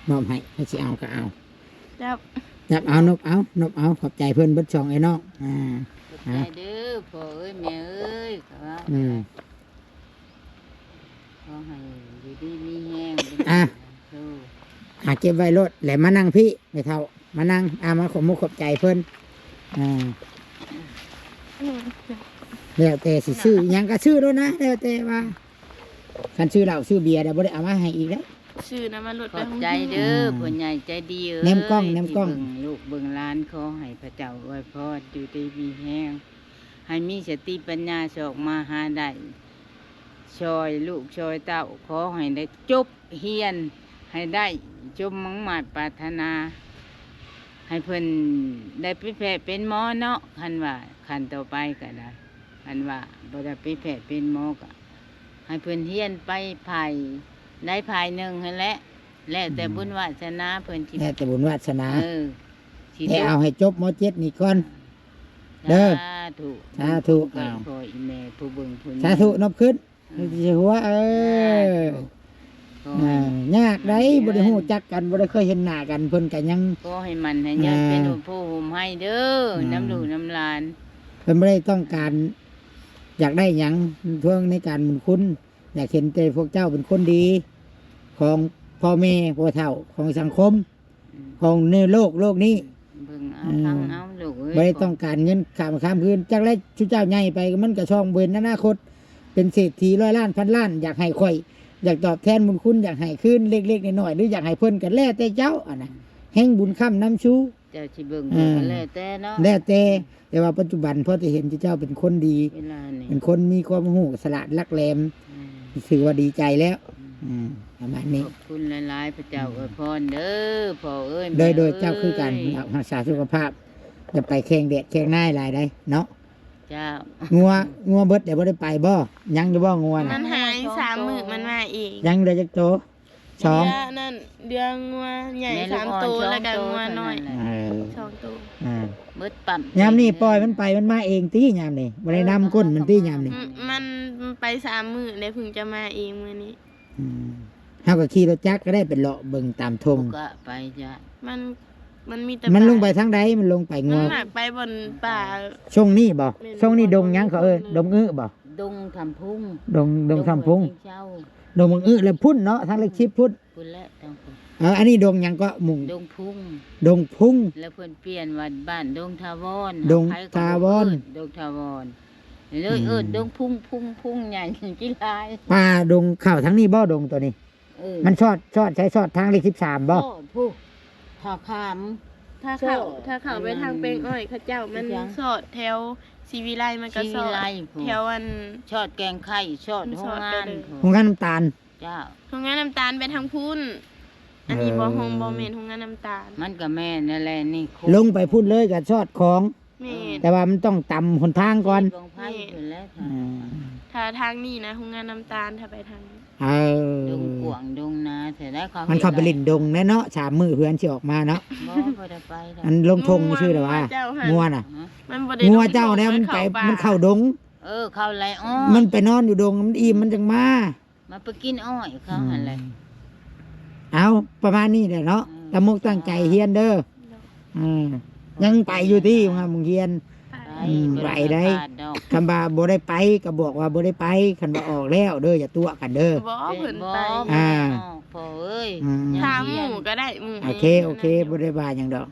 ມອບໃຫ້ ໃຜຊິເອົາກໍເອົາ. ຈັບ ຈັບເອົາ ນົບເອົາ ນົບເອົາ. ຂອບໃຈເພິ່ນເບິດສອງເອື້ອຍນ້ອງ. ອ່າ ຂອບໃຈເດີພໍ່ເອີຍແມ່ເອີຍ ກໍວ່າ ອືມ ຂໍໃຫ້ຢູ່ດີມີແຮງ. ອ່າ ອ່າ ເກັບໄວ້ໂລດ ແລ້ວມານັ່ງພີ້ ແມ່ເຖົ້າ ມານັ່ງ. ອ່າ ມາຂອບມຸກຂອບໃຈເພິ່ນ. ອ່າ ແລ້ວແຕ່ຊິຊື້ຫຍັງກໍຊື້ໂລດນະ ແລ້ວແຕ່ວ່າ ຄັນຊື້ເຫຼົ້າຊື້ເບຍແລ້ວບໍ່ໄດ້ເອົາມາໃຫ້ອີກເດ້. ຊື້ນຳມັນໂລດ. ຂອບໃຈເດີ ອ່າ ຜູ້ໃຫຍ່ໃຈດີເອີຍ ແນມກ້ອງ ທີ່ ແນມກ້ອງ ເບິ່ງລູກເບິ່ງຫຼານ. ຂໍໃຫ້ພະເຈົ້າອວຍພອນຢູ່ດີມີແຮງ ໃຫ້ມີສະຕິປັນຍາຊອກມາຫາໄດ້ ຊ່ອຍລູກຊ່ອຍເຕົ້າ. ຂໍໃຫ້ໄດ້ຈົບຮຽນໃຫ້ໄດ້ ສົມມຸ່ງມາດປາດຖະໜາ ໃຫ້ເພິ່ນໄດ້ເປັນແພດເປັນໝໍເນາະ. ຄັນວ່າ ຄັນຕໍ່ໄປກໍໄດ້ ຄັນວ່າບໍ່ໄດ້ເປັນແພດເປັນໝໍກໍ ໃຫ້ເພິ່ນຮຽນໄປຝ່າຍໃດຝ່າຍໜຶ່ງຫັ້ນແຫຼະ ແລ້ວແຕ່ ອືມ ບຸນວາສະໜາເພິ່ນຊິ ແລ້ວແຕ່ບຸນວາສະໜາ. ເອີ ຊິ ແຕ່ເອົາໃຫ້ຈົບ ມ.ເຈັດ ນີ້ກ່ອນເດີ. ສາທຸ ສາທຸ. ເອົາ ພໍ່ອີແມ່ຜູ້ເບິ່ງຜູ້ ສາທຸ ນົບຂຶ້ນ. ອືມ ຊິຫົວ ເອີ ສາທຸ. ອ່າ ຍາກໃດ໋ ບໍ່ໄດ້ຮູ້ຈັກກັນ ບໍ່ໄດ້ເຄີຍເຫັນໜ້າກັນ ເພິ່ນກໍຍັງ ຂໍໃຫ້ໝັ້ນໃຫ້ຍືນ ອ່າ ເປັນຮົ່ມໂພຮົ່ມໄຮເດີ ອືມ ນຳລູກນຳຫຼານ. ເພິ່ນບໍ່ໄດ້ຕ້ອງການຢາກໄດ້ຫຍັງ ທວງໃນການບຸນຄຸນ ຢາກເຫັນແຕ່ພວກເຈົ້າເປັນຄົນດີຂອງພໍ່ແມ່ຜູ້ເຖົ້າຂອງສັງຄົມ ອືມ ຂອງໃນໂລກ ໂລກນີ້. ເບິ່ງເອົາ ອືມ ຟັງເອົາລູກເອີຍ ບໍ່ໄດ້ຕ້ອງການເງິນຂ້າມຄ່ຳຄືນ. ຈັກແລ້ວຊຸເຈົ້າໃຫຍ່ໄປ ມັນກໍຊ່ອງເຫັນອະນາຄົດ ເປັນເສດຖີຮ້ອຍລ້ານພັນລ້ານ ຢາກໃຫ້ຂ້ອຍ ຢາກຕອບແທນບຸນຄຸນ ຢາກໃຫ້ຄືນເລັກໆນ້ອຍໆ ຫຼືຢາກໃຫ້ເພິ່ນ ກໍແລ້ວແຕ່ເຈົ້າ. ອັນນັ້ນແຮ່ງບຸນຄ້ຳນຳຊູ ເຈົ້າຊິເບິ່ງ ເອີ ກໍແລ້ວແຕ່ເນາະ ແລ້ວແຕ່. ແຕ່ວ່າປັດຈຸບັນພໍໄດ້ເຫັນເຈົ້າເປັນຄົນດີ ເວລານີ້ ເປັນຄົນມີຄວາມຮູ້ ສະຫຼາດຫຼັກແຫຼມ ອືມ ຖືວ່າດີໃຈແລ້ວ. ອືມ ອືມ ປະມານນີ້. ຂອບຄຸນຫຼາຍໆ ພະເຈົ້າ ອືມ ອວຍພອນເດີພໍ່ເອີຍ ໂດຍ ແມ່ເອີຍ ເຈົ້າຄືກັນ ຮັກສາສຸຂະພາບ ຢ່າໄປແຂ່ງແດດແຂ່ງນາຍຫຼາຍໃດ໋ເນາະ. ເຈົ້າ ງົວ ງົວເບິດແລ້ວ ບໍ່ໄດ້ໄປບໍ່? ຍັງຢູ່ບໍ່ງົວນະ? ມັນຫາຍສາມມື້ມັນມາເອງ. ຍັງເຫຼືອຈັກໂຕ? ສອງ ເດືອນັ້ນ ເດືອງົວໃຫຍ່ສາມໂຕ ແລ້ວກໍງົວນ້ອຍສອງໂຕ. ອ່າ ເບິດປ້ຳ ຍາມນີ້ປ່ອຍມັນໄປມັນມາເອງຕິ ຍາມນີ້ບໍ່ໄດ້ນຳກົ້ນມັນຕິ ຍາມນີ້. ອືມ ມັນໄປສາມມື້ແລ້ວ ເພິ່ງຈະມາເອງມື້ນີ້. ອືມ ເຮົາກໍຂີ່ລົດຈັກກໍໄດ້ ໄປເລາະເບິ່ງຕາມທົ່ງ ກະໄປຈ້ະ. ມັນ ມັນມີແຕ່ ມັນລົງໄປທາງໃດ? ມັນລົງໄປງົວ ມັນມັກໄປບ່ອນປ່າ. ຊ່ວງນີ້ບໍ່? ແມ່ນ ຊ່ວງນີ້ດົງຫຍັງເຂົາເອີ້ນ ດົງອຶບໍ່? ດົງທຳພຸງ ດົງ ດົງທຳພຸງ ດົງຫົວຊິງເຊົາ ດົງບັກອຶ ແລ້ວພຸ້ນເນາະ ທາງເລກສິບພຸ້ນ ພຸ້ນແຫຼະ ທາງພຸ້ນ. ເອີ ອັນນີ້ດົງຫຍັງເກາະ? ມຸງ ດົງພຸງ ດົງພຸງ ແລ້ວເພິ່ນປ່ຽນວ່າບ້ານດົງຖາວອນ ດົງຖາວອນ ໃຜກໍບໍ່ເອີ້ນດົງຖາວອນ ເລີຍເອີ້ນ ອືມ ດົງພຸງ ພຸງ ພຸງໃຫຍ່ກິນຫຼາຍ. ປ່າດົງເຂົ້າທາງນີ້ບໍ່? ດົງຕົວນີ້ ເອີ ມັນຊອດ ຊອດໃສ? ຊອດທາງເລກສິບສາມບໍ່? ຊອດພຸ້ນ ທ່າຂາມ ຖ້າເຂົ້າ ຊອດ ຖ້າເຂົ້າໄປທາງແປງອ້ອຍເຂົາເຈົ້າ ມັນຊອດແຖວສີວິໄລ ມັນກໍຊອດ ສີວິໄລພຸ້ນ ແຖວອັນ ຊອດແກງໄຂ່ ຊອດໂຮງງານພຸ້ນ ໂຮງງານນ້ຳຕານ. ເຈົ້າ ໂຮງງານນ້ຳຕານໄປທາງພຸ້ນ. ອັນນີ້ບໍ່ ເອີ ໂຮງ ບໍ່ແມ່ນໂຮງງານນ້ຳຕານ. ມັນກໍແມ່ນນັ້ນແຫຼະ ນີ້ ລົງໄປພຸ້ນເລີຍກໍຊອດຂອງ. ແມ່ນ ແຕ່ວ່າມັນຕ້ອງຕຳຫົນທາງກ່ອນ ແມ່ນ ອ່າ ຖ້າທາງນີ້ນະ ໂຮງງານນ້ຳຕານ ຖ້າໄປທາງນີ້. ເອີ ດົງກວ້າງດົງໜາແທ້ໃດ໋ ເຂົາ ມັນເຂົ້າໄປຫຼິ້ນດົງແດ່ເນາະ ສາມມື້ເພື່ອນຊິອອກມາເນາະ. ບໍ່ ບໍ່ໄດ້ໄປດອກ ມັນລົງທົ່ງຊື່ໆ ແຕ່ວ່າ ງົວ ງົວນະ ມັນບໍ່ໄດ້ ງົວເຈົ້າແລ້ວ ມັນໄປ ມັນເຂົ້າດົງ. ເອີ ເຂົ້າໄລ່ອ້ອຍ ມັນໄປນອນຢູ່ດົງ ມັນອີ່ມ ມັນຈັ່ງມາ ມາໄປກິນອ້ອຍເຂົາຫັ້ນແຫຼະ. ອືມ ເອົາ ປະມານນີ້ແຫຼະເນາະ ຕັ້ງອົກຕັ້ງໃຈຮຽນເດີ. ເອີ ຍັງໄປຢູ່ຕິໂຮງຮຽນ? ໄປ ອືມ ໄປໄດ້. ຄັນວ່າບໍ່ໄດ້ໄປກໍບອກວ່າບໍ່ໄດ້ໄປ, ຄັນວ່າອອກແລ້ວເດີ ຢ່າຕົວະກັນເດີ. ບໍ່ ເພິ່ນໄປ. ອ່າ ພໍ່ເອີຍ ອືມ ຖາມໝູ່ກໍໄດ້ ໝູ່. ໂອເຄ ໂອເຄ ບໍ່ໄດ້ວ່າຫຍັງດອກ.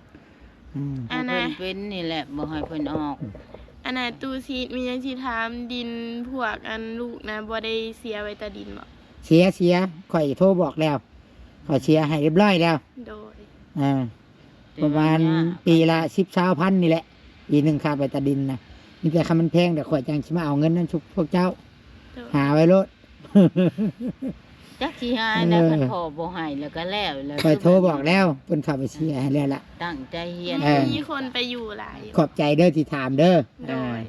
ອືມ ອັນນ່າ ເພິ່ນເປັນນີ້ແຫຼະ ບໍ່ໃຫ້ເພິ່ນອອກ. ອັນນ່າ ຕູ້ຊີດ ມີຫຍັງຊິຖາມ ດິນພວກອັນລູກນະ ບໍ່ໄດ້ເສຍໄວ້ຕາດິນບໍ? ເສຍ ເສຍ ຂ້ອຍໂທບອກແລ້ວ ຂ້ອຍເສຍໃຫ້ຮຽບຮ້ອຍແລ້ວ. ໂດຍ ເອີ ປະມານປີລະສິບ ຊາວພັນນີ້ແຫຼະ ປີໜຶ່ງຄ່າໄປຕາດິນນະ. ມີແຕ່ຄັນມັນແພງ ດຽວຂ້ອຍຈັ່ງຊິມາເອົາເງິນນຳຊຸກພວກເຈົ້າ. ໂດຍ ຫາໄວ້ໂລດ. ຈັກຊິຫາແນວ ເອີ ຄັນພໍ່ບໍ່ໃຫ້ແລ້ວກໍແລ້ວແລ້ວ. ຂ້ອຍໂທບອກແລ້ວ ເພິ່ນເຂົ້າໄປເສຍໃຫ້ແລ້ວລະ. ຕັ້ງໃຈຮຽນ ເອີ ມີຄົນໄປຢູ່ຫຼາຍ. ຂອບໃຈເດີທີ່ຖາມເດີ. ໂດຍ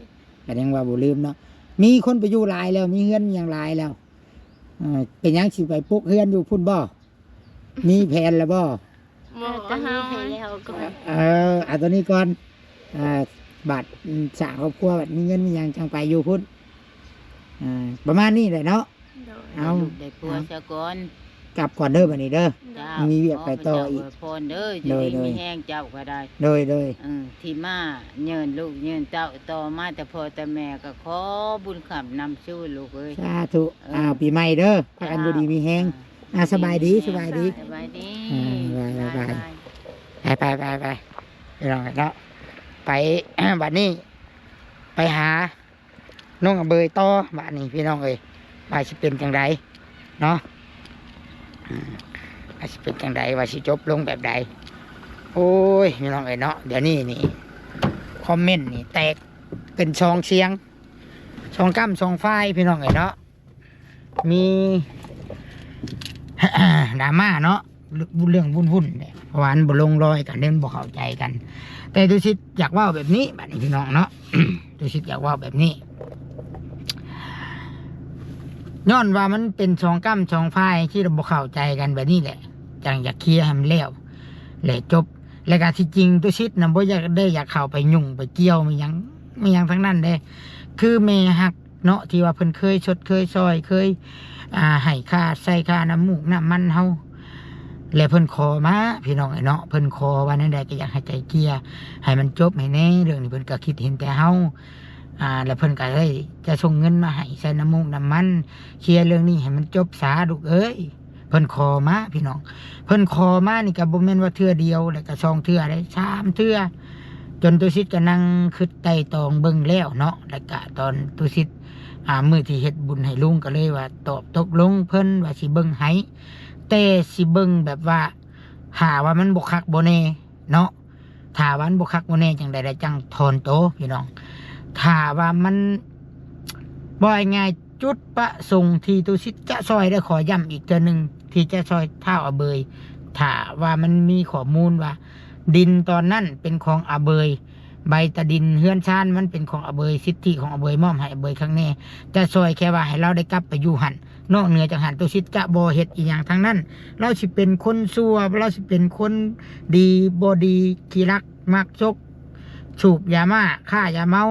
ອ່າ ກໍຍັງວ່າບໍ່ລືມເນາະ ມີຄົນໄປຢູ່ຫຼາຍແລ້ວ ມີເຮືອນມີຫຍັງຫຼາຍແລ້ວ. ເອີ ເປັນຫຍັງຊິໄປປຸກເຮືອນຢູ່ພຸ້ນບໍ່? ມີແຜນແລ້ວບໍ່? ບໍ່ ເຮົາມີແຜນແລ້ວກ່ອນ. ເອີ ເອົາຕົວນີ້ກ່ອນ. ອ່າ ບາດ ອືມ ສ້າງຄອບຄົວ ບາດມີເງິນມີຫຍັງ ຈັ່ງໄປຢູ່ພຸ້ນ. ອ່າ ປະມານນີ້ແຫຼະເນາະ. ໂດຍ ເອົາ ໄດ້ລູກໄດ້ຜົວຊະກ່ອນ. ກັບກ່ອນເດີ ບາດນີ້ເດີ. ເຈົ້າ ມີວຽກໄປຕໍ່ອີກ. ຂໍພະເຈົ້າອວຍພອນເດີ ຢູ່ດີມີແຮງເຈົ້າກໍໄດ້. ໂດຍ ໂດຍ ເອີ ທີ່ມາເຍີນລູກເຍີນເຕົ້າຕໍ່ມາແຕ່ພໍ່ແຕ່ແມ່ ກໍຂໍບຸນຄ້ຳນຳສູ່ລູກເອີຍ. ສາທຸ. ເອີ ອ້າວ ປີໃໝ່ເດີ ພາກັນຢູ່ດີມີແຮງ. ອ່າ ອ່າ ສະບາຍດີ ສະບາຍດີ ສະບາຍດີ. ອ່າ ບາຍ ບາຍ ບາຍ ບາຍ ໄປ ໄປ ໄປ ໄປ ພີ່ນ້ອງເນາະ. ໄປ ບາດນີ້ ໄປຫານ້ອງອາເບີຍຕໍ່ ບາດນີ້ ພີ່ນ້ອງເອີຍ ວ່າຊິເປັນຈັ່ງໃດເນາະ. ອືມ ວ່າຊິເປັນຈັ່ງໃດ ວ່າຊິຈົບລົງແບບໃດ. ໂອ້ຍ ພີ່ນ້ອງເອີຍເນາະ ດຽວນີ້ນີ້ ຄອມເມັນນີ້ແຕກເປັນສອງສຽງ ສອງກ້ຳສອງຝ່າຍ ພີ່ນ້ອງເອີຍເນາະ. ມີດຣາມາເນາະ ເລື່ອງວຸ້ນໆ ເພາະວ່າມັນບໍ່ລົງລອຍກັນເດ້ ມັນບໍ່ເຂົ້າໃຈກັນ. ແຕ່ຕຸສິດຢາກເວົ້າແບບນີ້ ບາດນີ້ ພີ່ນ້ອງເນາະ ຕຸສິດຢາກເວົ້າແບບນີ້ ຍ້ອນວ່າມັນເປັນສອງກ້ຳສອງຝ່າຍທີ່ບໍ່ເຂົ້າໃຈກັນແບບນີ້ແຫຼະ ຈັ່ງຢາກເຄຍໃຫ້ມັນແລ້ວ ແລະ ຈົບ. ແລະ ກະທີ່ຈິງຕຸສິດນະ ບໍ່ຢາກໄດ້ ຢາກເຂົ້າໄປຫຍຸ້ງໄປກ່ຽວ ມີຫຍັງ ມີຫຍັງທັງນັ້ນເດ້. ຄືແມ່ຮັກ ເນາະ ທີ່ວ່າເພິ່ນເຄີຍຊົດເຄີຍຊ່ອຍ ເຄີຍ ອ່າ ໃຫ້ຄ່າໃຊ້ຄ່ານ້ຳມູກນ້ຳມັນເຮົາ ແລະ ເພິ່ນຂໍມາ ພີ່ນ້ອງເອີຍເນາະ ເພິ່ນຂໍວ່າແນວໃດກໍຢາກໃຫ້ໄກ່ເກ່ຍໃຫ້ມັນຈົບໃຫ້ແດ່ ເລື່ອງນີ້ເພິ່ນກໍຄິດເຫັນແຕ່ເຮົາ ອ່າ ແລະ ເພິ່ນກໍໄດ້ຈະສົ່ງເງິນມາໃຫ້ໃຊ້ນ້ຳມູກນ້ຳມັນ ເຄຍເລື່ອງນີ້ໃຫ້ມັນຈົບສາ ລູກເອີຍ. ເພິ່ນຂໍມາ ພີ່ນ້ອງ ເພິ່ນຂໍມານີ້ກໍບໍ່ແມ່ນວ່າເທື່ອດຽວ ແລ້ວກໍສອງເທື່ອເດ້ ສາມເທື່ອ ຈົນຕຸສິດກໍນັ່ງຄິດໄຕ່ຕອງເບິ່ງແລ້ວເນາະ ແລ້ວກໍຕອນຕຸສິດ ອ່າ ມື້ທີ່ເຮັດບຸນໃຫ້ລຸງ ກໍເລີຍວ່າຕອບຕົກລົງເພິ່ນວ່າຊິເບິ່ງໃຫ້ ແຕ່ຊິເບິ່ງແບບວ່າ ຖ້າວ່າມັນບໍ່ຄັກບໍ່ແນ່ເນາະ ຖ້າວ່າມັນບໍ່ຄັກບໍ່ແນ່ຈັ່ງໃດ ແລ້ວຈັ່ງຖອນໂຕ ພີ່ນ້ອງ. ຖ້າວ່າມັນ ເວົ້າງ່າຍໆ ຈຸດປະສົງທີ່ຕຸສິດຈະຊ່ອຍ ແລະ ຂໍຢ້ຳອີກເທື່ອໜຶ່ງ ທີ່ຈະຊ່ອຍທ້າວອາເບີຍ ຖ້າວ່າມັນມີຂໍ້ມູນວ່າດິນຕອນນັ້ນເປັນຂອງອາເບີຍ ໃບຕາດິນເຮືອນຊານມັນເປັນຂອງອາເບີຍ ສິດທິຂອງອາເບີຍ ມອບໃຫ້ອາເບີຍຄັກແນ່ ຈະຊ່ອຍແຄ່ວ່າໃຫ້ລາວໄດ້ກັບໄປຢູ່ຫັ້ນ. ນອກເໜືອຈາກຫັ້ນ ຕຸສິດຈະບໍ່ເຮັດອີ່ຫຍັງທັງນັ້ນ. ລາວຊິເປັນຄົນຊົ່ວ ລາວຊິເປັນຄົນດີບໍ່ດີ ຂີ້ລັກມັກຊົກ ສູບຢາມ້າ ຄ້າຢາເມົາ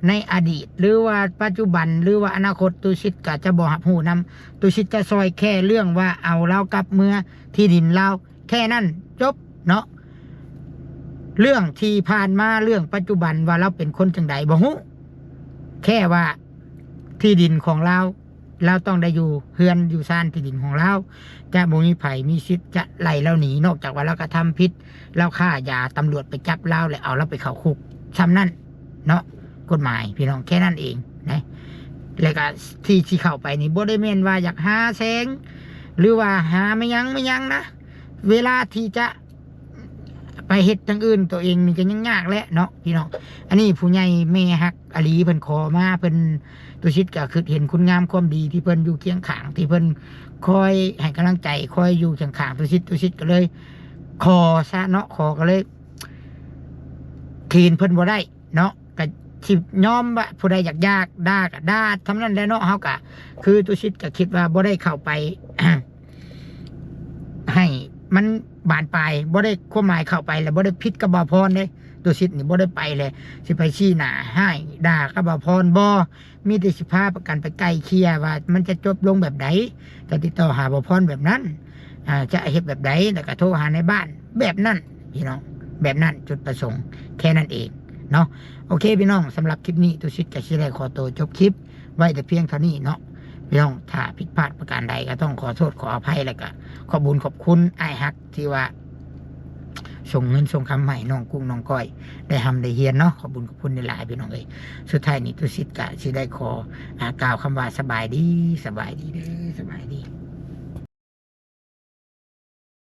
ໃນອະດີດ ຫຼືວ່າປັດຈຸບັນ ຫຼືວ່າອະນາຄົດ ຕຸສິດກໍຈະບໍ່ຮັບຮູ້ນຳ. ຕຸສິດຈະຊ່ອຍແຄ່ເລື່ອງວ່າເອົາລາວກັບເມືອທີ່ດິນລາວ ແຄ່ນັ້ນ ຈົບເນາະ. ເລື່ອງທີ່ຜ່ານມາ ເລື່ອງປັດຈຸບັນ ວ່າລາວເປັນຄົນຈັ່ງໃດບໍ່ຮູ້ ແຄ່ວ່າທີ່ດິນຂອງລາວ ລາວຕ້ອງໄດ້ຢູ່ເຮືອນຢູ່ຊານທີ່ດິນຂອງລາວ ຈະບໍ່ມີໃຜມີສິດຈະໄລ່ລາວໜີ ນອກຈາກວ່າລາວກະທຳຜິດ ລາວຄ້າຢາ ຕຳຫຼວດໄປຈັບລາວ ແລະ ເອົາລາວໄປເຂົ້າຄຸກ ຊ່ຳນັ້ນເນາະ ກົດໝາຍ ພີ່ນ້ອງ ແຄ່ນັ້ນເອງນະ. ແລ້ວກະທີ່ຊິເຂົ້າໄປນີ້ ບໍ່ໄດ້ແມ່ນວ່າຢາກຫາແສງ ຫຼືວ່າຫາແມ່ນຫຍັງແມ່ນຫຍັງນະ ເວລາທີ່ຈະ ໄປເຮັດຢ່າງອື່ນ ຕົວເອງນີ້ກໍຍັງຍາກແຫຼະເນາະ ພີ່ນ້ອງ. ອັນນີ້ຜູ້ໃຫຍ່ແມ່ຮັກອາຫຼີເພິ່ນຂໍມາ ເພິ່ນ ຕຸສິດກໍຄິດເຫັນຄຸນງາມຄວາມດີທີ່ເພິ່ນຢູ່ຄຽງຂ້າງ ທີ່ເພິ່ນຄອຍໃຫ້ກຳລັງໃຈ ຄອຍຢູ່ຄຽງຂ້າງຕຸສິດ ຕຸສິດກໍເລີຍຂໍຊະເນາະ ຂໍກໍເລີຍຂືນເພິ່ນບໍ່ໄດ້ເນາະ. ກໍຊິຍອມວ່າຜູ້ໃດຢາກຢາກ ດ່າກໍດ່າ ຊ່ຳນັ້ນແຫຼະເນາະ. ເຮົາກໍຄືຕຸສິດກໍຄິດວ່າບໍ່ໄດ້ເຂົ້າໄປ ໃຫ້ມັນບານປາຍ ບໍ່ໄດ້ ຄວາມໝາຍເຂົ້າໄປແລ້ວບໍ່ໄດ້ຜິດກັບບ່າວພອນເດ້. ຕຸສິດນີ້ບໍ່ໄດ້ໄປແລ້ວຊິໄປຊີ້ໜ້າຮ້າຍດ່າກັບບ່າວພອນ ບໍ່ ມີແຕ່ຊິພາປະກັນໄປໄກ່ເກ່ຍວ່າມັນຈະຈົບລົງແບບໃດ ຈະຕິດຕໍ່ຫາບ່າວພອນແບບນັ້ນ. ອ່າ ຈະເຮັດແບບໃດ ແລ້ວກໍໂທຫານາຍບ້ານແບບນັ້ນພີ່ນ້ອງ ແບບນັ້ນ ຈຸດປະສົງແຄ່ນັ້ນເອງເນາະ. ໂອເຄພີ່ນ້ອງ ສຳລັບຄລິບນີ້ ຕຸສິດກໍຊິໄດ້ຂໍໂຕຈົບຄລິບໄວ້ແຕ່ພຽງເທົ່ານີ້ເນາະພີ່ນ້ອງ. ຖ້າຜິດພາດປະການໃດກໍຕ້ອງຂໍໂທດຂໍອະໄພ ແລ້ວກໍຂອບບຸນຂອບຄຸນອ້າຍຮັກທີ່ວ່າ ສົ່ງເງິນສົ່ງຄຳໃຫ້ນ້ອງກຸ້ງນ້ອງກ້ອຍ ໄດ້ຮ່ຳໄດ້ຮຽນເນາະ. ຂອບບຸນຂອບຄຸນຫຼາຍໆ ພີ່ນ້ອງເອີຍ. ສຸດທ້າຍນີ້ ຕຸສິດກະຊິໄດ້ຂໍ ອ່າ ກ່າວຄຳວ່າ ສະບາຍດີ ສະບາຍດີເດີ ສະບາຍດີ.